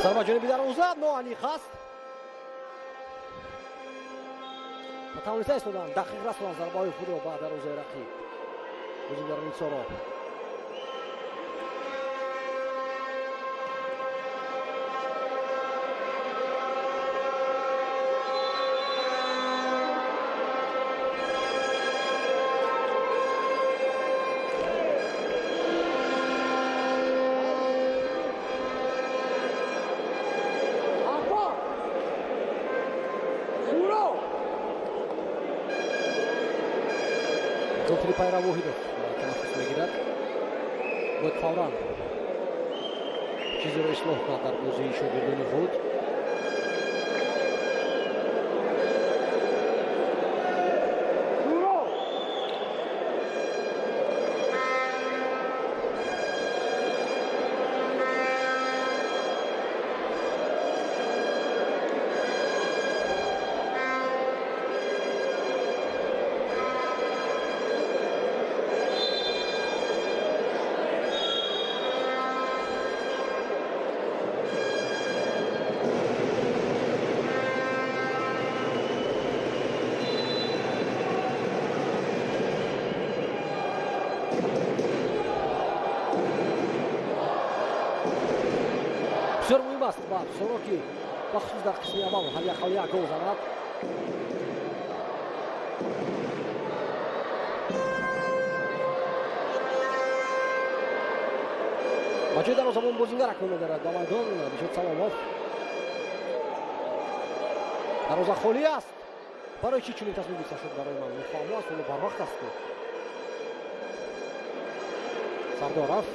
Зарба ҷониби дарвоза ноаниқ аст. Натавониста истоданд, дақиқ расонанд зарбаҳои худро ба дарвозаи рақиб. Бозигарони Соро. Зокири Пайрав Воҳидов танаффус мегирад. Бояд фавран чизеро ислоҳ кунад дар бозии шогирдони худ. Бисёр муҳим аст ба Соро, ки бахусус дар қисми аввал ҳар як як гол занад. Ба ҷои дарвозабон бозингар акнун медарад ба майдон Дишод Саломов. Дарвоза холӣ аст. Барои чӣ чунин тасмим гирифта шуд, барои ман нофаҳмо аст. Ҳоло барвақт аст ки Сардоров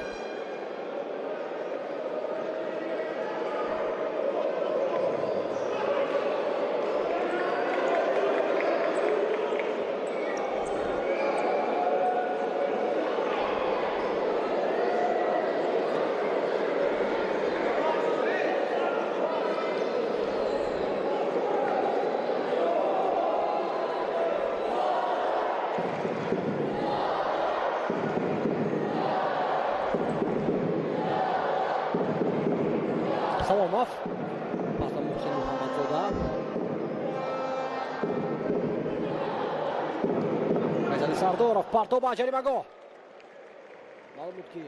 Саломов пас ба Муҳсин Муҳаммадзода. Файзали Сардоров партоб ба ҷаримагоҳ. Маълум буд, ки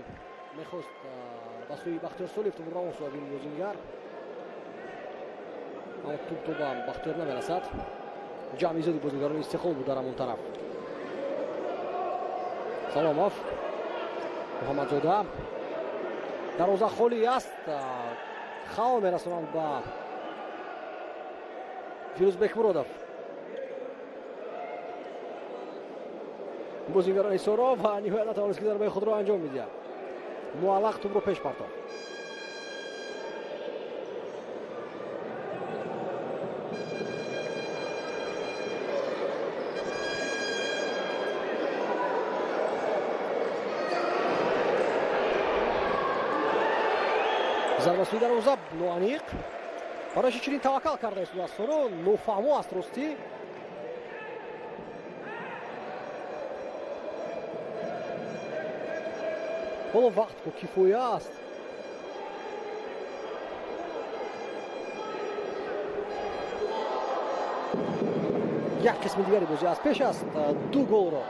мехост ба сӯи Бахтиёр Солиев тӯб равон созад ин бозингар, аммо тӯб то ба Бахтиёр намерасад. Ҷамъи зиёди бозингарони Истиқлол буд дар ҳамон тараф. Саломов, Муҳаммадзода, дарвоза холӣ аст, хал мерасонанд ба Фирӯз Бекмуродов. Бозингарони Соро ва ниҳоят натавонист, ки зарбаи худро анҷом медиҳад. Муаллақ тӯбро пеш партофт. Зарба сӯи дарвоза ноаниқ. Барои чӣ чунин таваккал карда истодааст Соро, нофаҳмо аст ростӣ. Ҳоло вақт ку кифоя аст. Як қисми дигари бозӣ аз пеш аст. Ду голро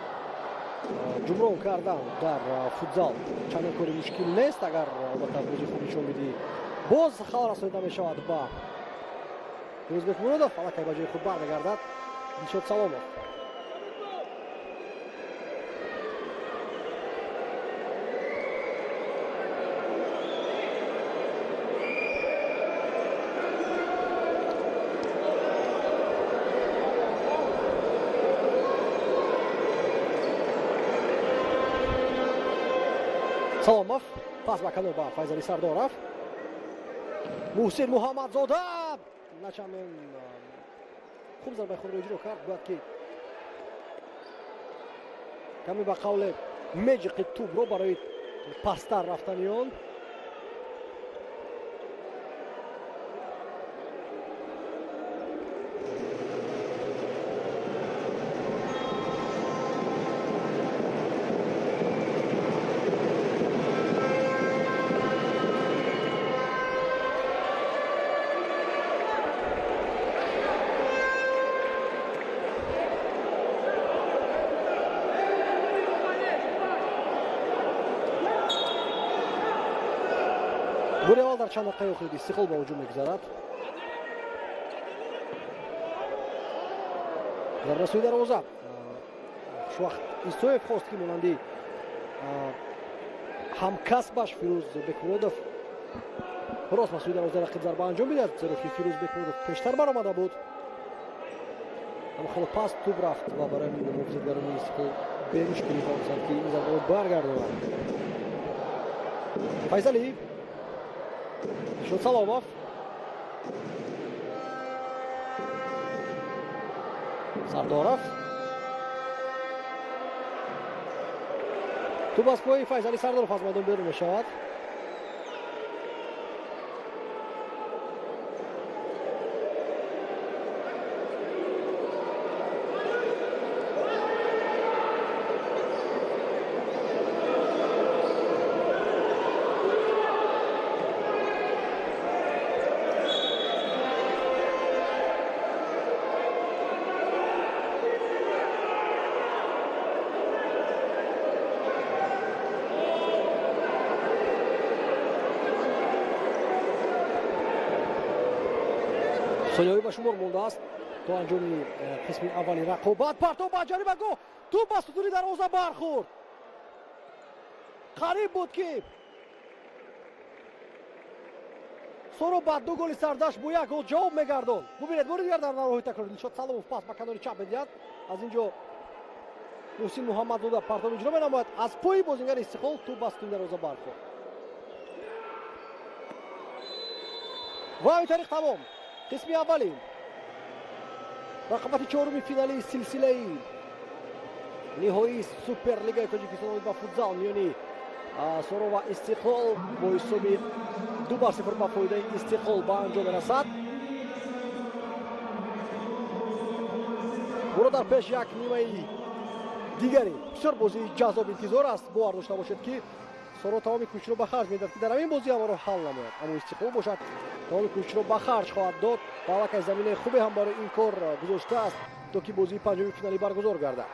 ҷуброн кардан дар футзал чандон кори мушкил нест, агар албатта бозии хуб нишон бидиҳӣ. Боз хал расонида мешавад ба Фирӯзбек Муродов, аллакай ба ҷои худ бармегардад Дилшод Саломов. Саломов пас ба канор ба Файзали Сардоров. Муҳсин Муҳаммадзода начандон хуб зарбаи худро иҷро кард, бояд ки каме ба қавле меҷиқи тӯбро барои пасттар рафтани он. Бори аввал дар чанд дақиқаи охир Истиқлол ба ҳуҷум мегузарад. Зарба сӯи дарвоза. Хушвақт Исоев хост, ки монанди ҳамкасбаш Фирӯз Бекмуродов рост ба сӯи дарвозаи рақиб зарба анҷом бидиҳад, зеро ки Фирӯз Бекмуродов пештар баромада буд, аммо хело паст тӯб рафт ва барои муҳофизатгарони Истиқлол бемушкилӣ тавонистанд, ки ин зарбаро баргардонанд. Файзалиев, Дилшод Саломов, Сардоров. Тӯб аз пои Файзали Сардоров аз майдон берун мешавад. Сониҳои ба шумор мондааст то анҷоми қисми аввали рақобат. Партоб ба ҷаримагоҳ, тӯб ба сутуни дарвоза бархӯрд. Қариб буд, ки Соро ба ду голи сардаш бо як гол ҷавоб мегардонд. Бубинед, бори дигар дар роҳи такрор Дилшод Саломов пас ба канори чап медиҳад. Аз ин ҷо Муҳсин Муҳаммадзода партоб иҷро менамояд. Аз пои бозингари Истиқлол тӯб ба сутуни дарвоза бархӯрд. Ва ин тариқ тамом. Қисми аввали рақобати чоруми финалии силсилаи ниҳоии Суперлигаи Тоҷикистон ба футзал миёни Соро ва Истиқлол бо ҳисоби 2-0 ба фоидаи Истиқлол ба анҷом мерасад. Буро дар пеш як нимаи дигари бисёр бозии ҷаззоб интизор аст. Бовар дошта бошед, ки Соро тамоми кӯшишро ба харҷ медиҳад, ки дар ҳамин бозӣ ҳамаро ҳал намояд, аммо Истиқлол бошад тамоми кӯшишро ба харҷ хоҳад дод ва аллакай заминаи хубе ҳам барои ин кор гузоштааст, то ки бозии панҷуми финалӣ баргузор гардад.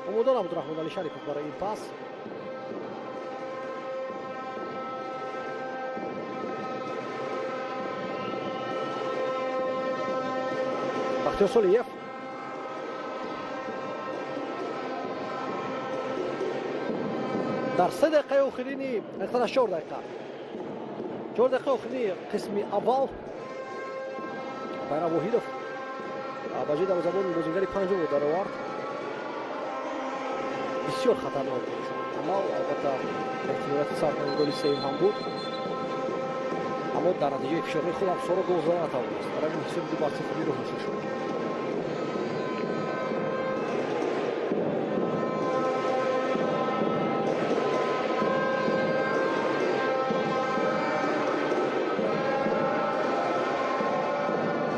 Омода набуд Раҳмоналӣ Шарипов барои ин пас. Бахтиёр Солиев дар 3 дақиқаи охирини, 4 дақиқа, 4 дақиқаи охирини қисми аввал Байрам Воҳидов ба ҷои дарвозабон бозингари панҷумро даровард. Бисёр хатарнок буд амал, албатта эҳтимолияти саркани голи сеюм ҳам буд, аммо дар натиҷаи фишорҳои худ ҳам Соро гол зада натавонист. Барои ин ҳисоби 2-0 нигоҳ дошта шуд.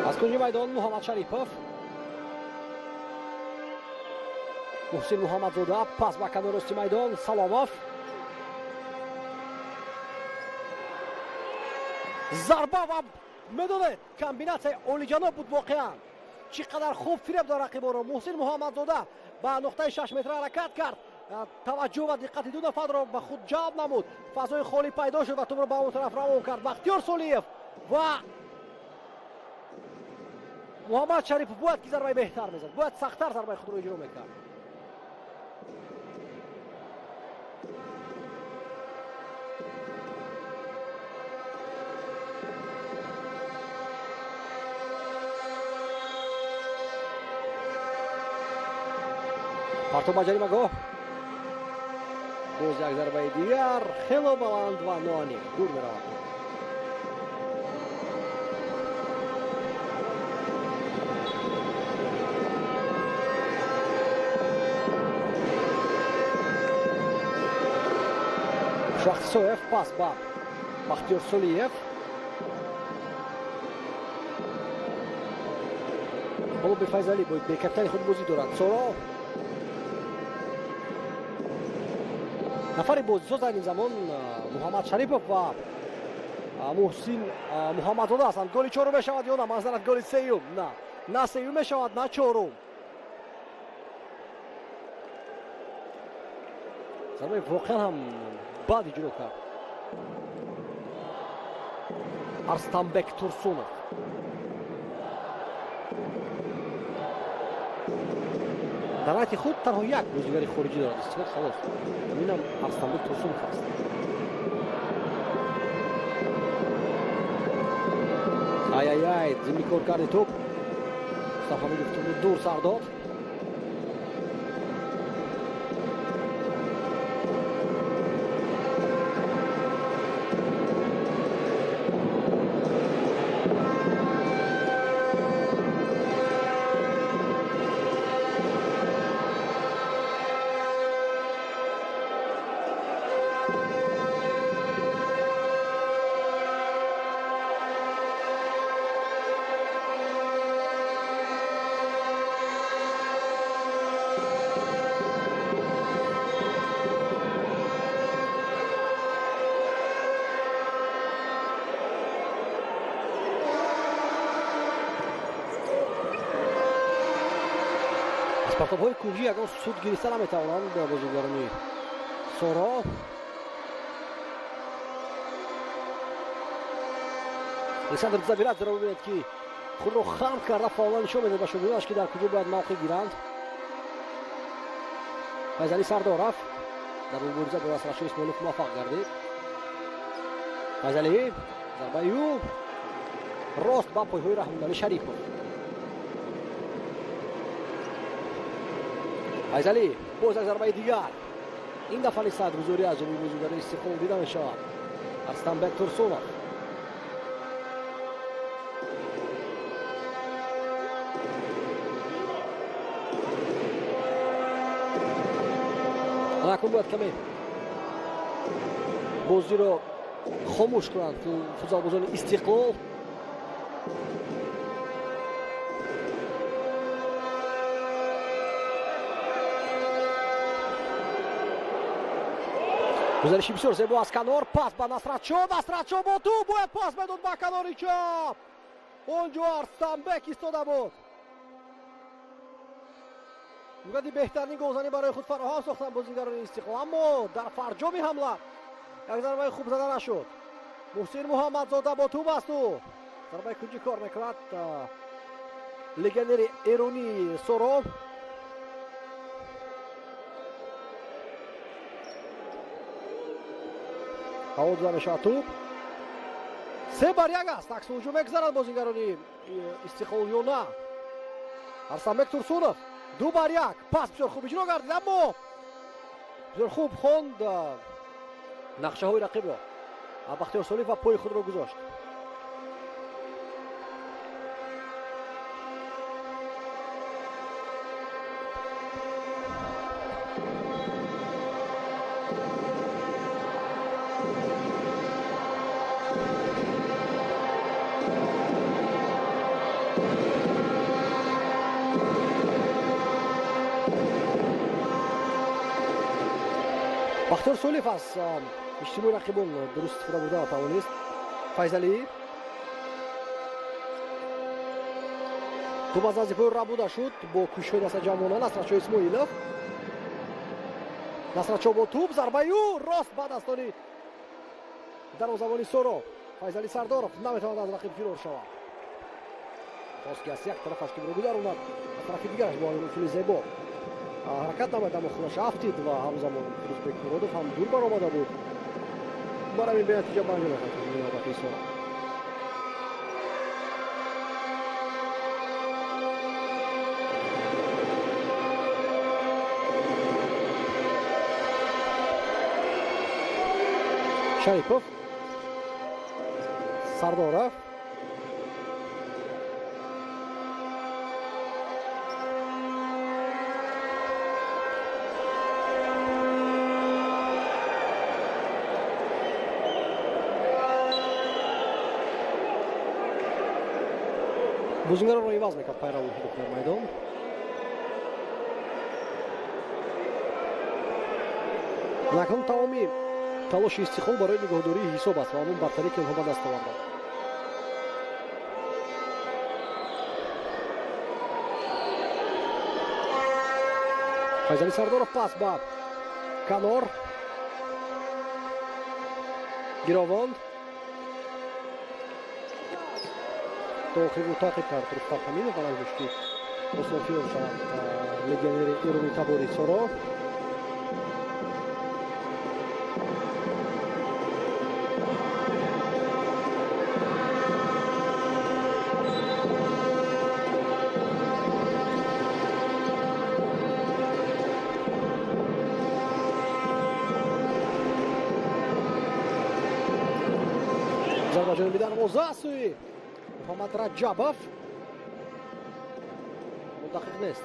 Аз кунҷи майдон Муҳаммад Шарипов, Муҳсин Муҳаммадзода, пас ба канори рости майдон, Саломов, зарба ва медонед комбинатсияи олиҷаноб буд воқеан. Чӣ қадар хуб фиреб дод рақибонро. Муҳсин Муҳаммадзода ба нуқтаи 6 метра ҳаракат кард, таваҷҷӯҳ ва диққати ду нафарро ба худ ҷалб намуд, фазои холӣ пайдо шуд ва тӯбро ба он тараф равон кард. Бахтиёр Солиев ва Муҳаммад Шарипов бояд ки зарбаи беҳтар мезад, бояд сахттар зарбаи худро иҷро мекард. Партоб ба ҷаримагоҳ, боз як зарбаи дигар хело баланд ва ноаниқ дур меравад. Шахсоев пас ба Бахтиёр Солиев. Ҳоло Бефайзалӣ бо бекапитани худ бозӣ дорад. Соро нафари бозисоз айни замон Муҳаммад Шарипов ва Муҳсин Муҳаммадзода ҳастанд. Голи чорум мешавад ё на? Манзарат голи сеюм. На, на сеюм мешавад, на чорум. Зарбаи воқеан ҳам бад иҷро кард Арстанбек Турсунов. Дар ҳайати худ танҳо як бозигари хориҷӣ дорад Истиқлол, халос. Инам Арстанбек Турсунов аст. Ай-ай-ай, зимни кор карди тӯб. Мустафо Ҳамидов тӯбро дур сар дод. Аз партобҳои кунҷӣ ягон суд гирифта наметавонанд бозигарони Соро. Александр Забирадзеро бибинед ки худро хам карда фаъолан нишон медод ба шогирдонаш ки дар куҷо бояд мавқеъ гиранд. Файзалӣ Сардоров дар мубориза бо Насратшо Исмоилов муваффақ гардид. Файзалӣ зарбаи ӯ рост ба пойҳои Раҳмоналӣ Шарипов. Файзалӣ боз як зарбаи дигар. Ин дафъа низ садргузорӣ аз ҷониби бозигарони Истиқлол дида мешавад. Арстанбек Турсунов. Акнун бояд каме бозиро хомӯш кунанд футзалбозони Истиқлол. Гузариши бисёр зебо аз канор, пас ба Насратшо, Насратшо бо тӯб бояд пас медод ба канори чап. Он ҷо Арстанбек истода буд. Муқадди беҳтарин голзанӣ барои худ фароҳам сохтанд бозингарони Истиқлол, аммо дар фарҷоми ҳамла як зарбаи хуб зада нашуд. Муҳсин Муҳаммадзода бо тӯб аст, ӯ зарбаи кунҷӣ кор мекунад. Легионери эронии Соро. Ҳаво дода мешавад тӯб. 3-1 аст. Акси ҳуҷум мегузаранд бозингарони Истиқлол ё на. Арсланбек Турсунов 2-1. Пас бисёр хуб иҷро гардид, аммо бисёр хуб хонд нақшаҳои рақибро. Бахтиёр Солиев ва пои худро гузошт. Бахтиёр Солиев аз иҷтимои рақибон дуруст истифода бурда тавонист. Файзалӣ тӯб аз назди пои рабуда шуд бо кӯшишҳои дастаҷамъона. Насратшо Исмоилов, Насратшо бо тӯб, зарбаи ӯ рост ба дастони дарвозабони Соро. Файзалӣ Сардоров наметавонад аз рақиб фирор шавад. Хост ки аз як тарафаш тӯбро гузаронад, аз тарафи дигараш бо ҳамин усули зебо ҳаракат намояд, аммо худаш афтид ва ҳамзамон Фирӯзбек Муродов ҳам дур баромада буд. Бар ҳамин бенатиҷа ба анҷом расад ҳуҷуми навбатии Соро. Шарипов, Сардоров, бозингаронро иваз мекард пайрав Воҳидов дар майдон. Акнун тамоми талоши Истиқлол барои нигоҳдории ҳисоб аст ва ҳамон бартарие ки онҳо ба даст оварданд. Файзалӣ Сардоров пас ба канор гировонд. То охир таъқиб кард Рустам Ҳаминов ва нагузошт ки осон фирор шавад легионери эрони табори Соро. Зарба ҷониби дарвоза сӯи Муҳаммад Раҷабов. Дақиқ нест.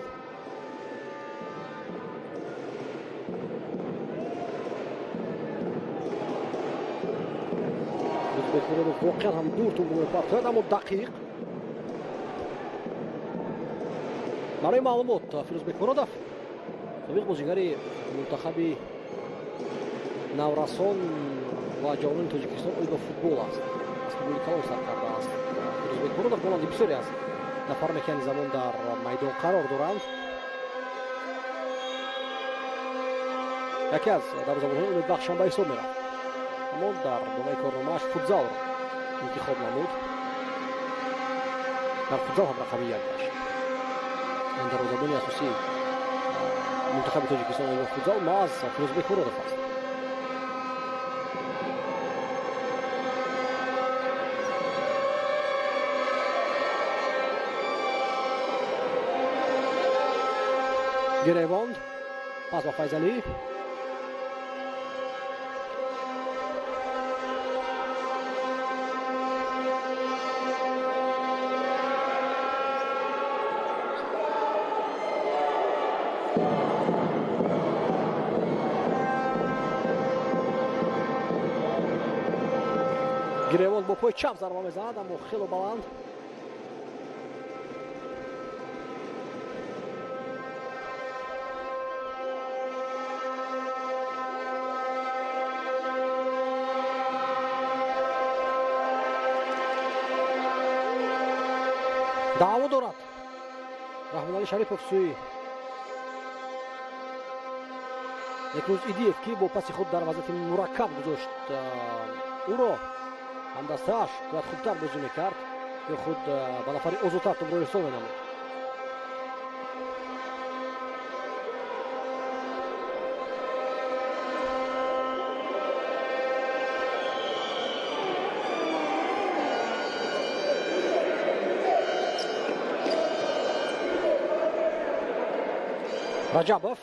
Фирӯзбек Муродов воқеан ҳам дур тӯбро мепартояд, аммо дақиқ. Барои маълумот, Фирӯзбек Муродов собиқ бозигари мунтахаби наврасон ва ҷавонони Тоҷикистон оид ба футбол аст. Аз футболи калон сар кардааст. Фирӯзбек Муродов монанди бисёре аз нафароне ки ҳамин замон дар майдон қарор доранд, яке аз дарвозабонҳои умедбахшам ба ҳисоб меравад, аммо дар домаи корномааш футзалро интихоб намуд. Дар футзал ҳам рақами як гашт. Дарвозабони асосии мунтахаби Тоҷикистон оид ба футзал маҳз Фирӯзбек Муродов аст. Гиревонд, пас ба Файзалӣ. Гиревонд бо пои чап зарба мезанад, аммо хело баланд. Даъво дорад Раҳмоналӣ Шарипов сӯи Некрӯз Идиев, ки бо паси худ дар вазъияти мураккаб гузошт ӯро, ҳамдастааш бояд хубтар бозӣ мекард ё худ ба нафари озодтар тӯбро ирсол менамуд. Раҷабов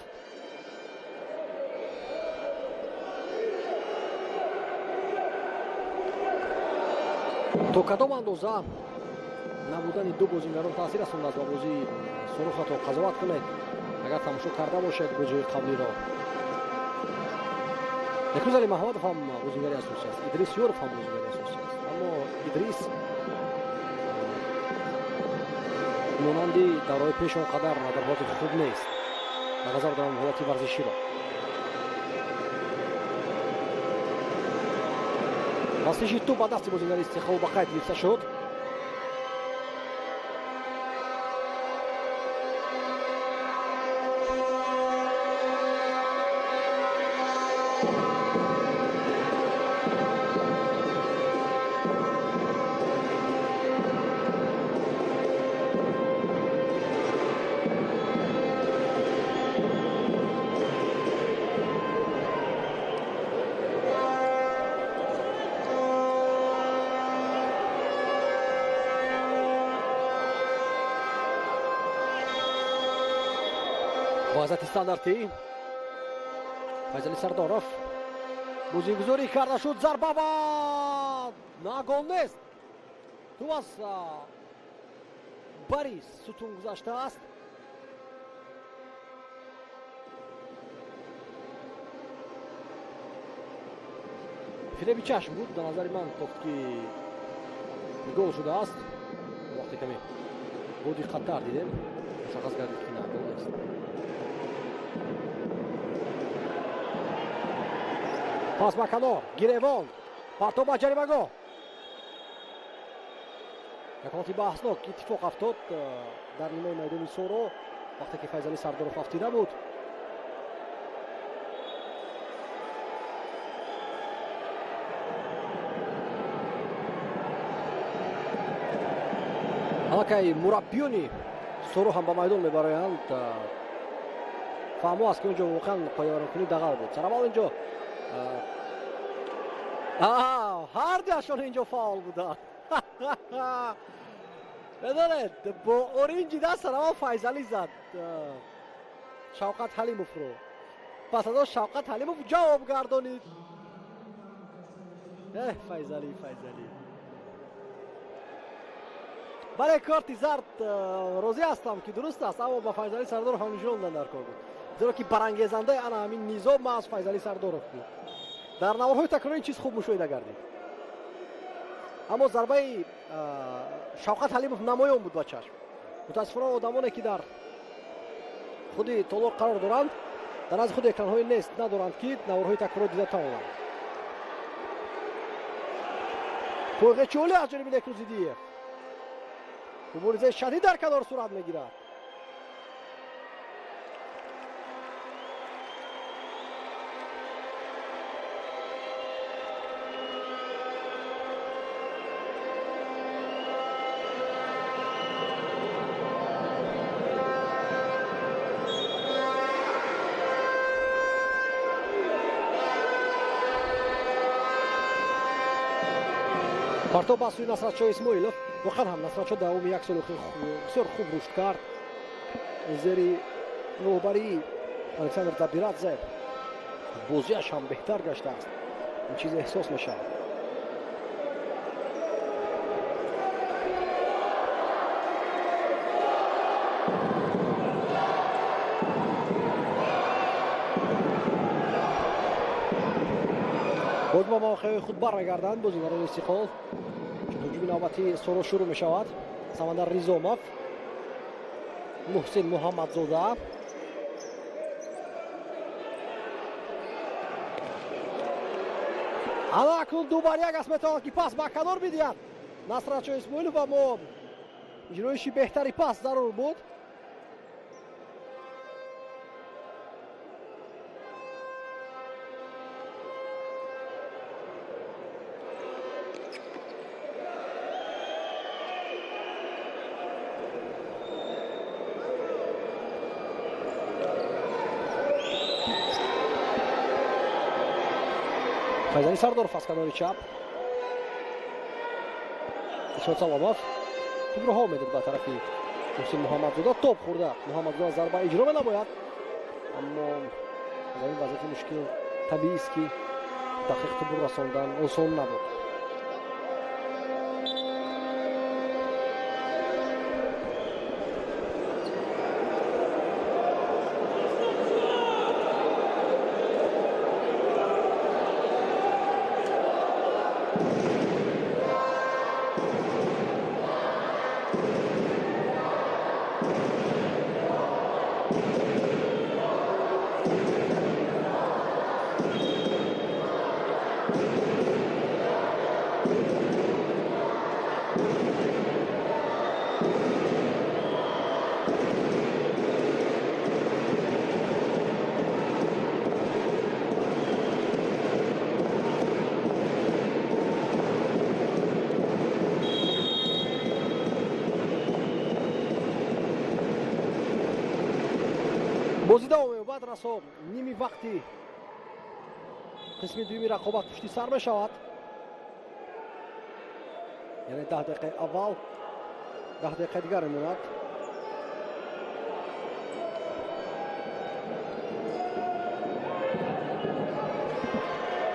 то кадом андоза набудани ду бозингарон таъсир расондааст ба бозии Сурухато қазоват кунед, агар тамошо карда бошед бозиҳои қаблиро. Некрӯз Али Маҳмадов ҳам бозингари асосӣ аст, Идрис Ёров ҳам бозингари асосӣ аст, аммо Идрис монанди давраҳои пеш он қадар дар ҳолати хуб нест. Ба назар дорам ҳолати варзиширо. Расиши тӯб ба дасти бозингари Истиқлол ба қайд гирифта шуд. Вазъияти стандартӣ Файзали Сардоров бозигузорӣ карда шуд, зарба ва на гол нест. Тӯб аз бари сутун гузаштааст. Фиреби чашм буд, дар назари ман тофт ки гол шудааст. Вақте каме бо диққаттар дидем, мушаххас гардид ки на, гол нест. Пас ба канор, гиревон, партоб ба ҷаримагоҳ. Як ҳолати баҳснок иттифоқ афтод дар нимаи майдони Соро, вақте ки Файзали Сардоров афтида буд. Аллакай мураббиёни Соро ҳам ба майдон мебароянд. Фаҳмо аст ки онҷо воқеан қоидавайронкунӣ дағал буд. Сараввал инҷо ҳар дуяшон инҷо фаъол буданд. Медонед, бо оринҷи даст сараввал Файзалӣ зад Шавқат Ҳалимовро. Пас аз он Шавқат Ҳалимов ҷавоб гардонид. Файзалӣ, Файзалӣ. Бале, корти зард розӣ ҳастам ки дуруст аст, аммо ба Файзалӣ Сардоров ҳам нишон додан дар кор буд, зеро ки барангезандаи ана ҳамин низом маҳз Файзалӣ Сардоров буд. Дар наворҳои такрорӣ ин чиз хуб мушоҳида гардид, аммо зарбаи Шавқат Ҳалимов намоён буд ба чашм. Мутаассифона одамоне ки дар худи толор қарор доранд, дар назди худ экранҳои нест надоранд ки наворҳои такрорро дида тавонанд. Пойғечи олӣ аз ҷониби Некрӯз Идиев. Муборизаи шадид дар канор сурат мегирад. Партоб ба сӯи Насратшо Исмоилов. Воқеан ҳам Насратшо давоми як соли бисёр хуб рушд кард. Зери роҳбарии Александр Дабирадзе бозиаш ҳам беҳтар гаштааст. Ин чиз эҳсос мешавад. Боз ба мавқеъи худ бармегарданд бозигарони Истиқлол. Чун ҳуҷуми навбатии Соро шурӯъ мешавад. Самандар Ризомов, Муҳсин Муҳаммадзода, ана акнун ду бар як аст, метавонад ки пас ба канор бидиҳад Насратшо Исмоилов, аммо иҷроиши беҳтари пас зарур буд. Файзали Сардоров аз канори чап. Иршод Саломов тӯбро ҳо медод ба тарафи Муҳсин Муҳаммадзода. Топ хӯрда Муҳаммадзода зарба иҷро менамояд, аммо дар ин вазъияти мушкил табиист, ки дақиқ тӯбро расондан осон набуд. Бозӣ давом меёбад. Расо ними вақти қисми дуюми рақобат пушти сар мешавад, яъне 10 дақиқаи аввал, 10 дақиқаи дигар мемонад.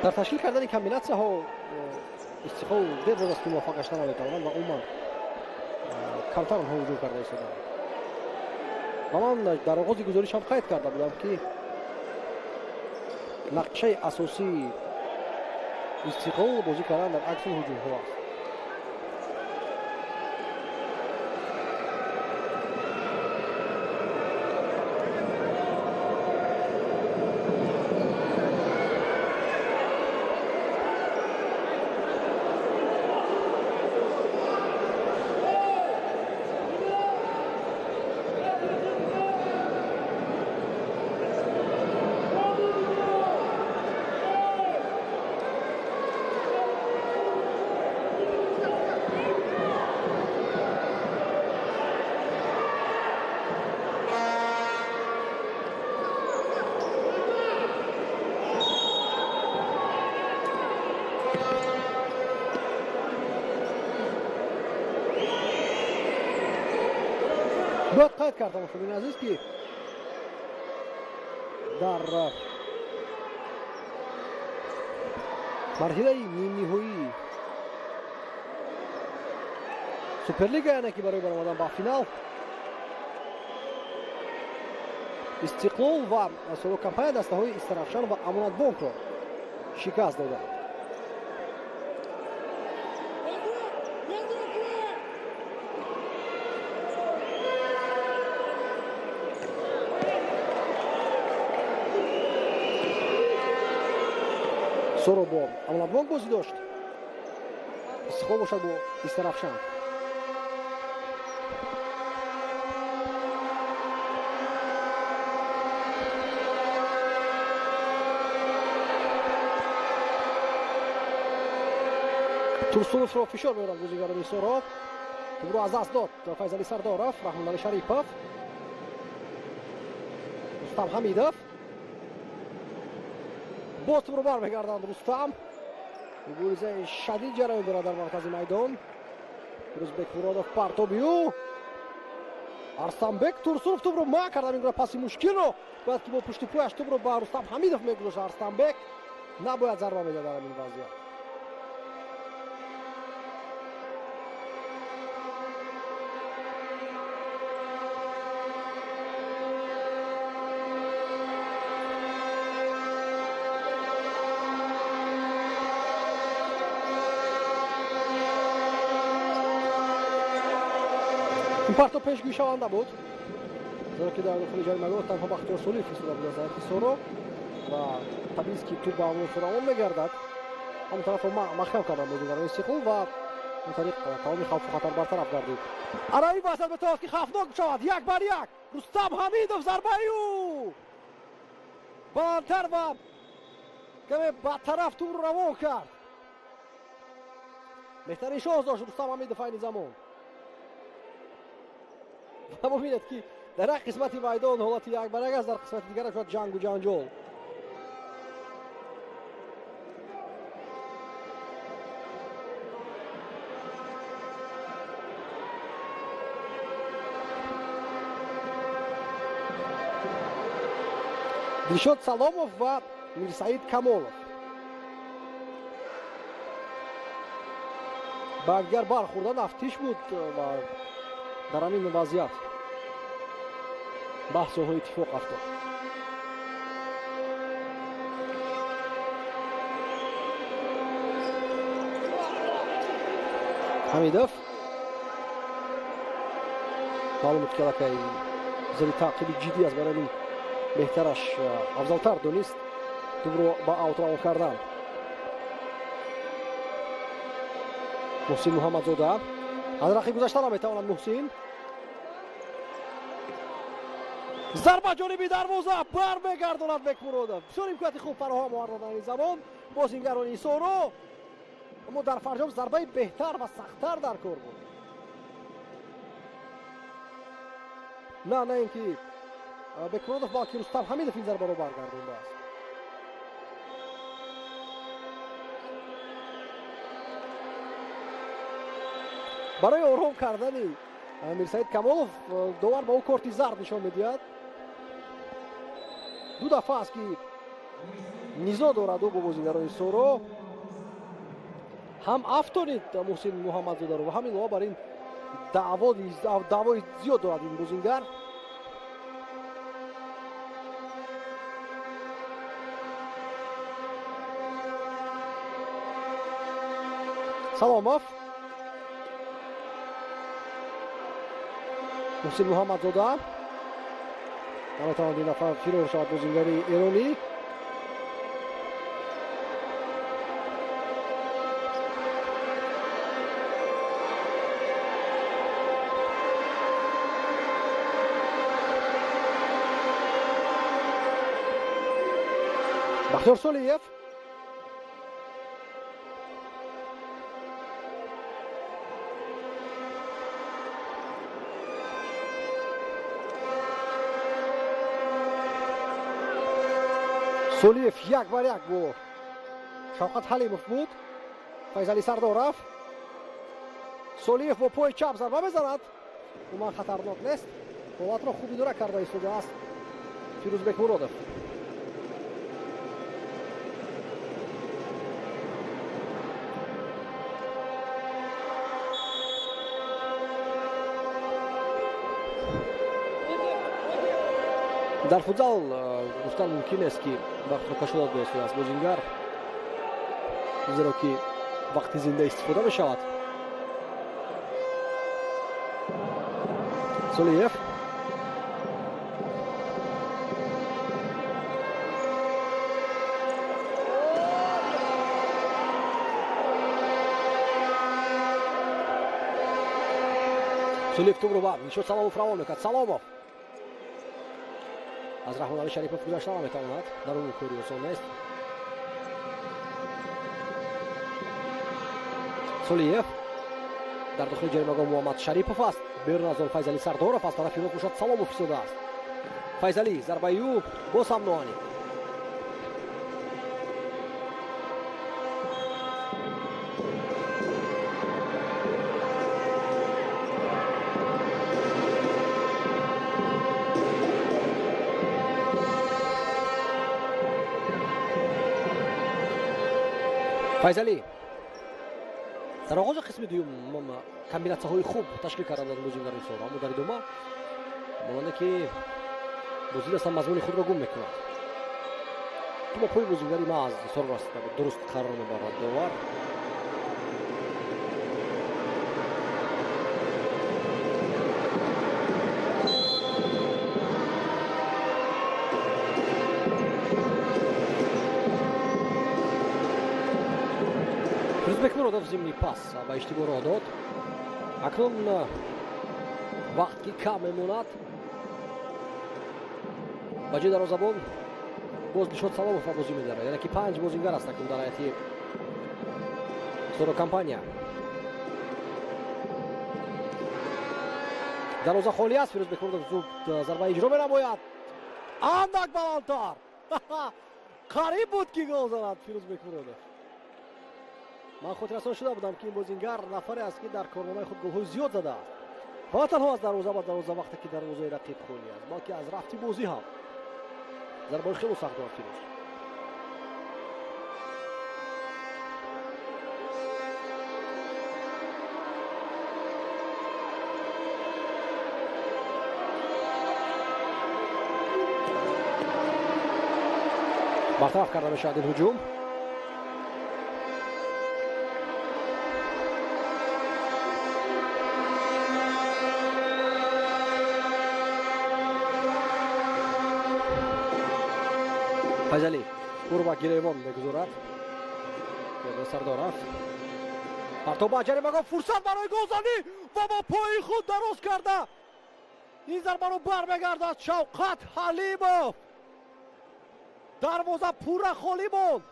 Дар ташкил кардани комбинатсияҳо Истиқлол дер боз аст, ки муваффақ гашта наметавонанд ва умуман камтар онҳо ҳуҷум карда истоданд. Ва ман дар оғози гузориш ҳам қайд карда будам, ки нақшаи асосии Истиқлол бозӣ кардан дар акси ҳуҷумҳо аст. Бояд қайд кард, тамошобини азиз, ки дар марҳилаи нимниҳоии Суперлига, яъне ки барои баромадан ба финал, Истиқлол ва Соро компания дастаҳои Истарафшан ва Амонатбонкро шикаст доданд. Соро бо Амонатбонк бозӣ дошт, Истиқлол бошад бо Истарафшан. Турсуновро фишор меорад бозигарони Соро. Тӯбро аз даст дод Файзали Сардоров, Раҳмонали Шарипов, Рустам Ҳамидов. Боз тӯбро бармегарданд Рустам. Муборизаи шадид ҷараён дорад дар маркази майдон. Рӯзбек Муродов партоби ӯ. Арстанбек Турсунов тӯбро манъ кард. Ин гуна паси мушкилро бояд ки бо пушти пояш тӯбро ба Рустам Ҳамидов мегузошт Арстанбек. Набояд зарба медод дар ин вазъият. Ин партоб пешгӯйшаванда буд, зеро ки дар дохили ҷаримагоҳ танҳо Бахтиёр Солиев истода буд аз ҳайати Соро ва табиист, ки тӯб ба ҳамон равон мегардад. Ҳамон тарафро маҳкам карданд бозигарони Истиқлол ва он тариқ тамоми хавфу хатар бартараф гардид. Ана ин вазъият метавонад ки хавфнок шавад. 1 бар 1. Рустам Ҳамидов, зарбаи ӯ баландтар ва каме ба тараф тӯбро равон кард. Беҳтарин шонс дошт Рустам Ҳамидов айни замон. Ва бубинед, ки дар як қисмати майдон ҳолати 1 бар 1 аст, дар қисмати дигараш шояд ҷангу ҷанҷол. Дилшод Саломов ва Мирсаид Камолов ба якдигар бархӯрдан, афтиш буд ва дар ҳамин вазъият баҳси онҳо иттифоқ афтод. Ҳамидов маълум буд, ки аллакай зери таъқиби ҷиддӣ аст, барои ин беҳтараш афзалтар донист тӯбро ба аут равон кардан. Муҳсин Муҳаммадзода аз рақиб гузашта наметавонад. Муҳсин, зарба ҷониби дарвоза, бармегардонад Бекмуродов. Бисёр имконияти хуб фароҳам овард дар ин замон бозингарони Соро, аммо дар фарҷом зарбаи беҳтар ва сахттар дар кор буд. На ин ки Бекмуродов, балки Рустам Ҳамидов ин зарбаро баргардондааст. Барои ором кардани Мирсаид Камолов довар ба ӯ корти зард нишон медиҳад. Ду дафъа аст, ки низо дорад ӯ бо бозингарони Соро. Ҳам афтонид Муҳсин Муҳаммадзодаро ва ҳам илова бар ин даъвои зиёд дорад ин бозингар. Саломов, Муҳсин Муҳаммадзода наметавонад ин дафъа фирор шавад бозингари эронӣ. Бахтиёр Солиев Солиев як бар як бо Шавқат Ҳалимов буд. Файзалӣ Сардоров, Солиев бо пои чап зарба мезанад, умуман хатарнок нест. Ҳолатро хуб идора карда истодааст Фирӯз Бекмуродов. Дар футзал гуфтан мумкин нест, ки вақтро кашолат доистодааст бозингар, зеро ки вақти зинда истифода мешавад. Солиев Солиев тӯбро ба Дилшод Саломов равон мекард. Саломов аз Раҳмонали Шарипов гузашта наметавонад, дар он кори осон нест. Солиев, дар дохили ҷаримагоҳ Муҳаммад Шарипов аст, берун аз он Файзалӣ Сардоров, аз тарафи рост бошад Саломов истодааст. Файзалӣ, зарбаи ӯ боз ҳам ноанӣ. Файзалӣ дар оғози қисми дуюм комбинатсияҳои хуб ташкил карда буданд бозингарони Соро, аммо дар идома монанде ки бозӣ аслан мазмуни худро гум мекунад. Тӯба пои бозингари ма аз Соро расида буд, дуруст қарор мебарад довар. Бекмуродов зимни пас ба иштибоҳ роҳ дод. Акнун вақт ки кам мемонад, ба ҷои дарвозабон боз Дилшод Саломов ба бозӣ медарад, яъне ки 5 бозингар аст акнун дар ҳайати Соро компания. Дарвоза холӣ аст. Фирӯз Бекмуродов зуд зарба иҷро менамояд, андак баландтар, қариб буд ки гол занад Фирӯз Бекмуродов. Ман хотиррасон шуда будам, ки ин бозингар нафаре аст, ки дар корномаи худ голҳои зиёд задааст, ва на танҳо аз дарвоза ба дарвоза вақте ки дарвозаи рақиб холӣ аст, балки аз рафти бозӣ ҳам. Зарбаҳои хело сахт дорад Фирӯз. Бартараф карда мешавад ин ҳуҷум. Файзалӣ ӯро ба гиревон мегузорад. Сардоров партоб ба ҷаримагоҳ, фурсат барои голзанӣ ва бо пои худ дароз карда ин зарбаро бармегардад Шавқат Ҳалимов. Дарвоза пурра холӣ монд.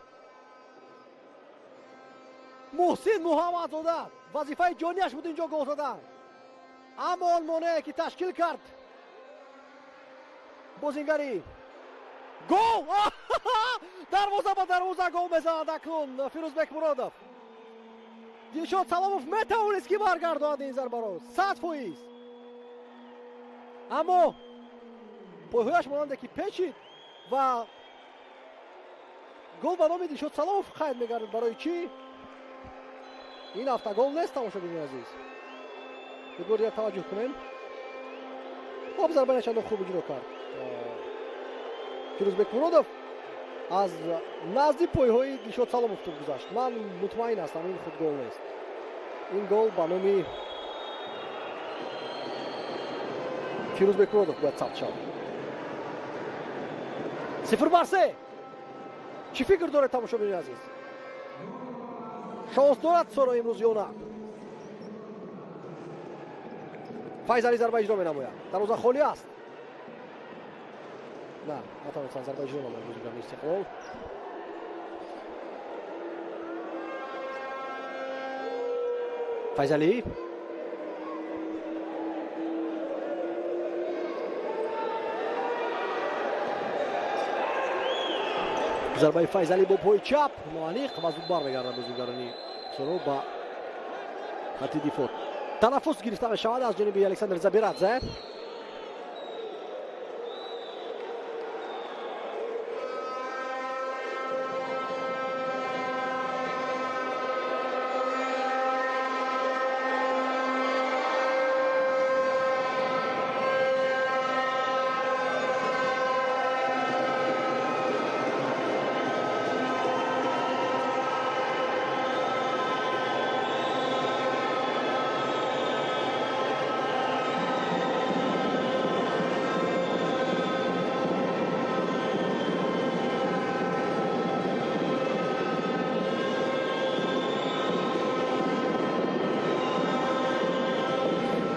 Муҳсин Муҳаммадзода вазифаи ҷонияш буд инҷо гол задан, аммо он монеае ки ташкил кард бозингари гол. Дарвоза ба дарвоза гол мезанад акнун Фирӯзбек Муродов. Дилшод Саломов метавонист ки баргардонад ин зарбаро 100%, аммо пойҳояш монанде ки печид ва гол ба номи Дилшод Саломов қайд мегардад. Барои чӣ? Ин автогол нест, тамошобини азиз. Як бор дигар таваҷҷӯҳ кунем. Хоб, зарба начандон хуб иҷро кард Фирӯзбек Муродов, аз назди пойҳои Дилшод Саломов туп гузашт. Ман мутмаин ҳастам, ин худ гол нест. Ин гол ба номи Фирӯзбек Муродов бояд сабт шавад. 0-3. Чӣ фикр доред, тамошобинони азиз? Шонс дорад Соро имрӯз ё на? Файзалӣ зарба иҷро менамояд. Дарвоза холӣ аст. На, натавонистанд зарба иҷро намоянд бозигарони Истиқлол. Файзалӣ зарбаи Файзалӣ бо пои чап ноаниқ ва зуд бармегардад бозигарони Соро ба хатти дифоъ. Танаффус гирифта мешавад аз ҷониби Александр Забирадзе.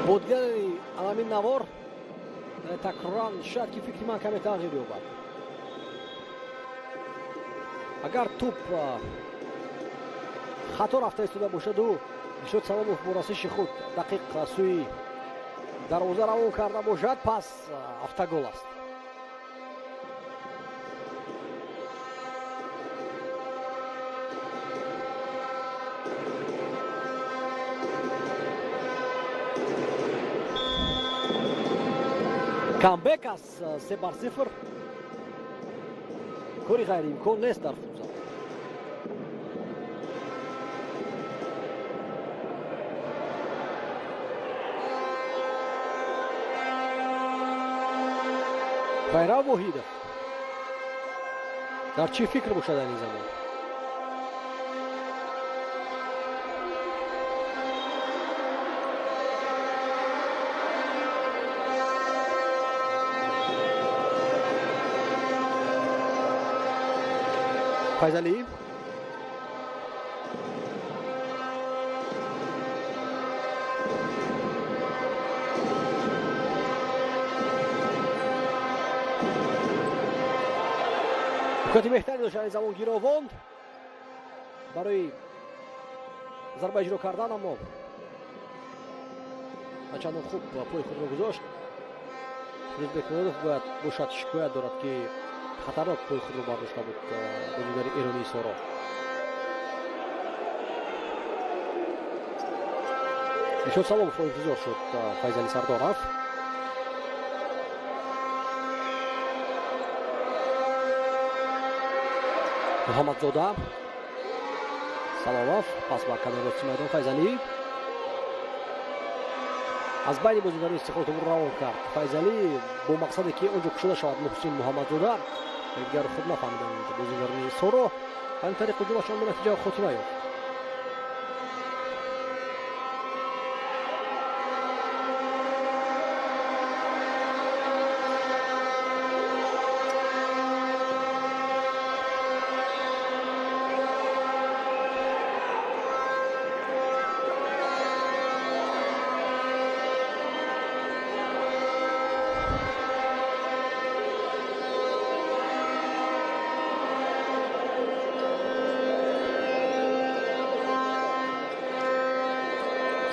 Бо дидани аламин навор такроран шояд ки фикри ман каме тағйир ёбад. Агар туп хато рафта истода бошаду Дилшод Саломов бо расиши худ дақиқ сӯи дарвоза равон карда бошад, пас автогол аст. Камбек аз 3-0 кори ғайриимкон нест дар футзал. Байрав Воҳидов дар чӣ фикр бошад дар ин замон? Файзалӣ имкони беҳтаре дошт дар ин замон гировонд барои зарба иҷро кардан, аммо чандон хуб пои худро гузошт. Фирӯзбек Муродов бояд бошад шикоят дорад ки хатарнок пои худро бардошта буд бозигари эронии Соро. Дилшод Саломовро интизор шуд Файзалӣ Сардоров. Муҳаммадзода, Саломов, пас ба канори рости майдон Файзалӣ. Аз байни бозигарони Истиқлол тӯбро равон кард Файзалӣ бо мақсаде ки он ҷо кушода шавад Муҳсин Муҳаммадзода. Якдигарро хуб нафаҳмиданд бозигарони Соро. Ҳамин тариқ ҳуҷумашон ба натиҷа хотима ёфт.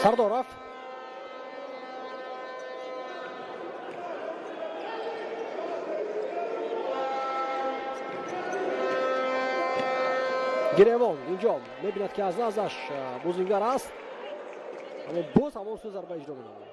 Сардоров, гиревон инҷо мебинад ки аз наздаш бозингар аст, аммо боз ҳамон сӯ зарба иҷро менамояд.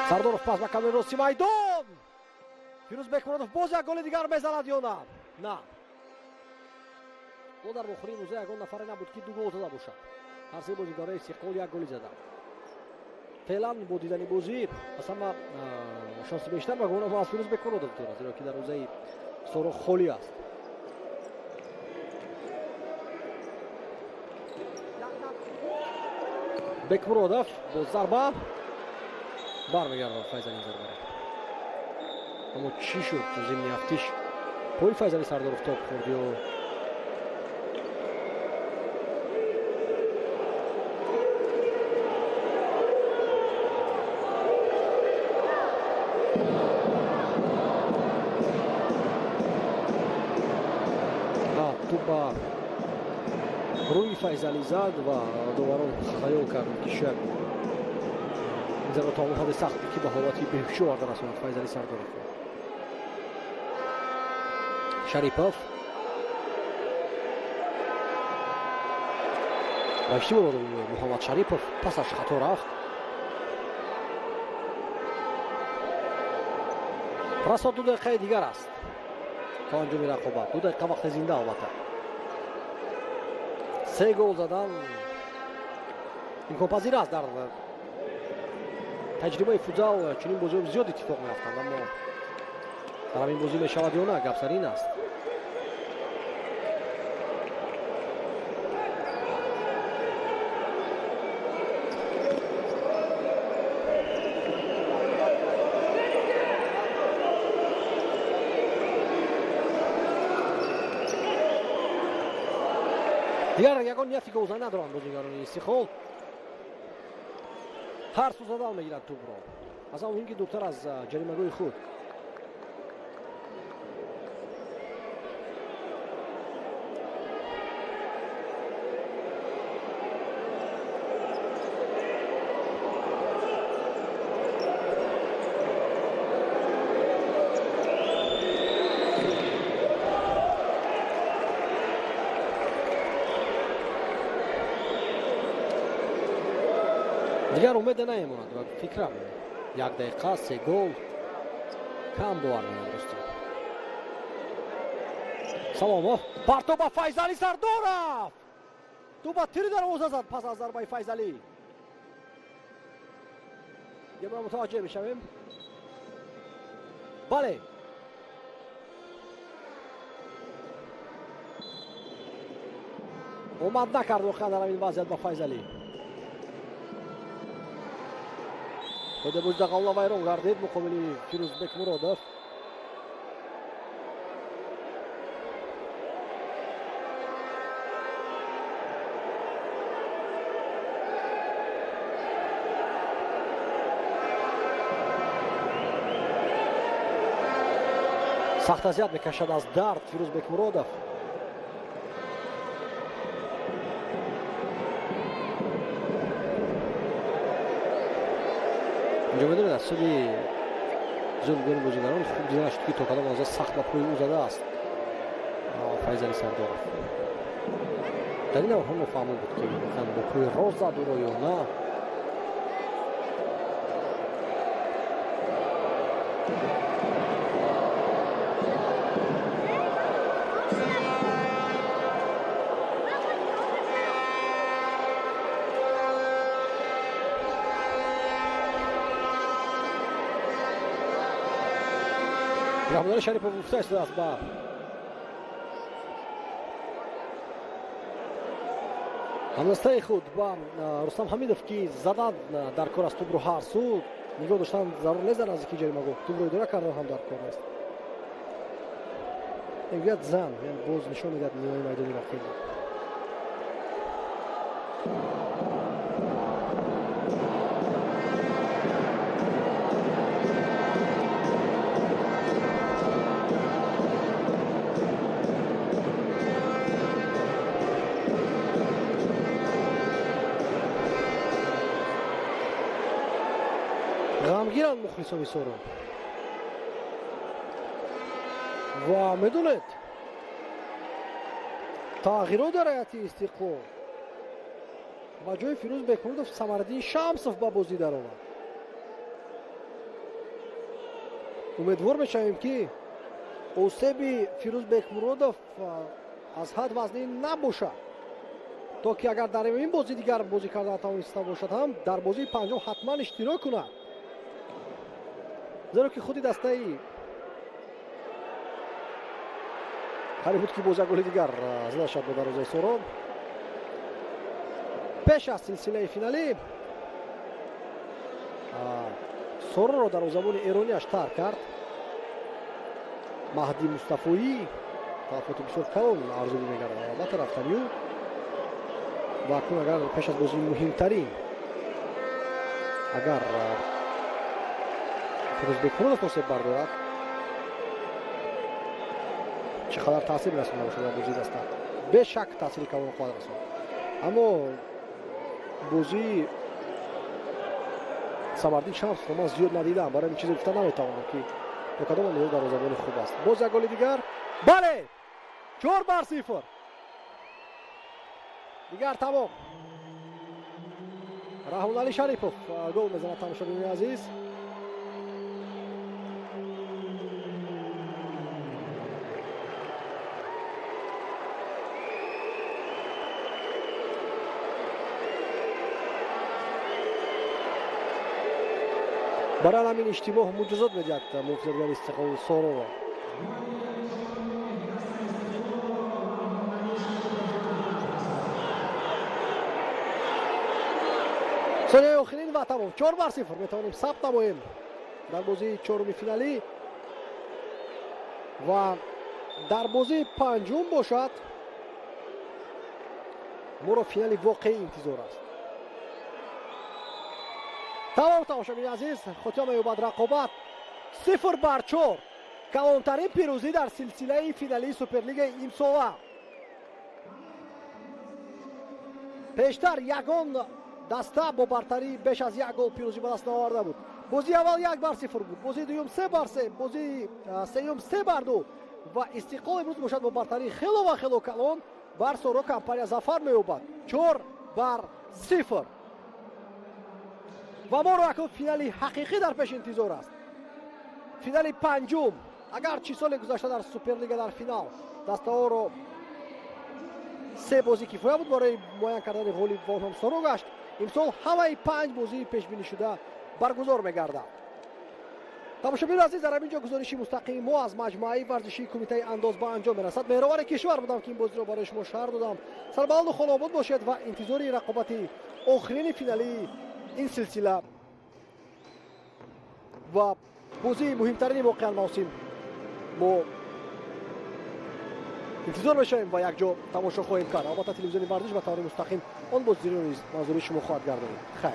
Сардоров пас ба канори рости майдон. Фирӯз Бекмуродов боз як голи дигар мезанад ё на? На. Мо дар вохӯрии имрӯза ягон нафаре набуд ки ду гол зада бошад. Ҳар се бозигарои Истиқлол як голи заданд. Феълан бо дидани бозӣ аз ҳама шонси бештар ба гумонам аз Фирӯз Бекмуродов дорад, зеро ки дарвозаи Соро холӣ аст. Бекмуродов бо зарба бармегардад Файзали зарбаро. Аммо чӣ шуд зимни афтиш? Пои Файзали Сардоров топ хӯрд ё туп ба рӯи Файзалӣ зад ва доварон хаёл карданд ки шояд зарба то он ҳадди сахт ки ба ҳолати беҳушӣ оварда расонад Файзали Сардоров. Шарипов ба иштибоҳ дод Муҳаммад Шарипов, пасаш хато рафт. Расо 2 дақиқаи дигар аст то анҷоми рақобат. 2 дақиқа вақти зинда албатта. 3 гол задан имконпазир аст. Дар таҷрибаи футзал чунин бозиҳо зиёд иттифоқ меафтанд, аммо дар ҳамин бозӣ мешавад ё на, гап сар ин аст. Дигар ягон нияти голзанӣ надоранд бозигарони Истиқлол. Ҳар су задан мегирад тӯбро, аз он муҳим ки дуртар аз ҷаримагоҳи худ. Дигар умеде намемонад ва фикрам 1 дақиқа 3 гол кам бовар меояд рости. Саломов парто ба Файзали Сардоров. Тӯб ба тири дарвоза зад пас аз зарбаи Файзалӣ. Ё мутаваҷҷеҳ мешавем. Бале, омад накард воқеан дар ҳамин вазъият ба Файзалӣ. Қоида дағалла вайрон гардид муқобили Фирӯз Бекмуродов. Сахт азият мекашад аз дард Фирӯз Бекмуродов. Инҷо медонед аз суди Интизор бозигарон хуб дида нашуд, ки то кадом андоза сахт ба пои ӯ задааст Файзали Сардоров. Дар ин ҳам нофаҳмо буд, ки воқеан бо пои рост зад ӯро ё на. Раҳмоналӣ Шарипов гуфта истодааст ба ҳамдастаи худ, ба Рустам Ҳамидов, ки задан дар кор аст тӯбро ҳар сӯ, нигоҳ доштан зарур нест дар наздики ҷаримагоҳ, тӯбро идора кардан ҳам дар кор нест. Мегӯяд зан, боз нишон медиҳад ниҳои майдони рақиб. Ғамгиранд мухлисони Соро ва медонед, тағйирот дар ҳайати Истиқлол. Ба ҷои Фирӯз Бекмуродов Самардин Шамсов ба бозӣ даромад. Умедвор мешавем, ки осеби Фирӯз Бекмуродов аз ҳад вазнин набошад, то ки агар дар ин бозӣ дигар бозӣ карда натавониста бошад ҳам, дар бозии панҷум ҳатман иштирок кунад, зеро ки худи дастаи қариб буд, ки боз як голи дигар зада шавад бо дарвозаи Соро пеш аз силсилаи финалӣ. Сороро дарвозабони эрониаш тарк кард Маҳдӣ Мустафоӣ. Талафоти бисёр калон арзубӣ мегардад албатта рафтани ӯ, ва акнун агар пеш аз бозии муҳимтарин агар Фирӯз Бекмуродов осеб бардорад, чӣ қадар таъсир мерасонда бошад дар бозии даста? Бешак таъсири калон хоҳад расонд. Аммо бозии Самардин Шамсовро ман зиёд надидам, барои ин чизе гуфта наметавонам, ки то кадом андоза дарвозабони хуб аст. Боз як голи дигар, бале, 4-0. Дигар тамом. Раҳмоналӣ Шарипов гол мезанад, тамошобинони азиз. Барои ҳамин иштибоҳ муҷозот медиҳад муҳофизатгари Истиқлол Сороро. Сонияи охирин ва тамом. 4-0 метавонем сабт намоем дар бозии чоруми финалӣ ва дар бозии панҷум бошад моро финали воқеӣ интизор аст. Тамом, тамошобини азиз, хотима меёбад рақобат 0-4. Калонтарин пирӯзӣ дар силсилаи финалии Суперлигаи имсола. Пештар ягон даста бо бартарии беш аз як гол пирӯзӣ ба даст наоварда буд. Бозии аввал 1-0 буд, бозии дуюм 3-3, бозии сеюм 3-2 ва Истиқлол имрӯз бошад бо бартарии хело ва хело калон бар Соро компания зафар меёбад 4-0. Ва моро акнун финали ҳақиқӣ дар пеш интизор аст. Финали панҷум. Агарчи соли гузашта дар Суперлига дар финал дастаҳоро се бозӣ кифоя буд барои муайян кардани ғолиб ва он ҳам Соро гашт, имсол ҳамаи 5 бозии пешбинӣ шуда баргузор мегардад. Тамошобинони азиз, дар ҳамин ҷо гузориши мустақими мо аз маҷмӯаи варзишии кумитаи андоз ба анҷом мерасад. Меҳровари кишвар будам, ки ин бозиро барои шумо шарҳ додам. Сарбаланду хонобод бошед ва интизори рақобати охирини финалии ин силсила ва бозии муҳимтарини воқеан мавсим мо интизор мешавем ва якҷо тамошо хоҳем кард. Албатта телевизиони варзиш ба таври мустақим он бозиро низ манзури шумо хоҳад гардонид. Хайр.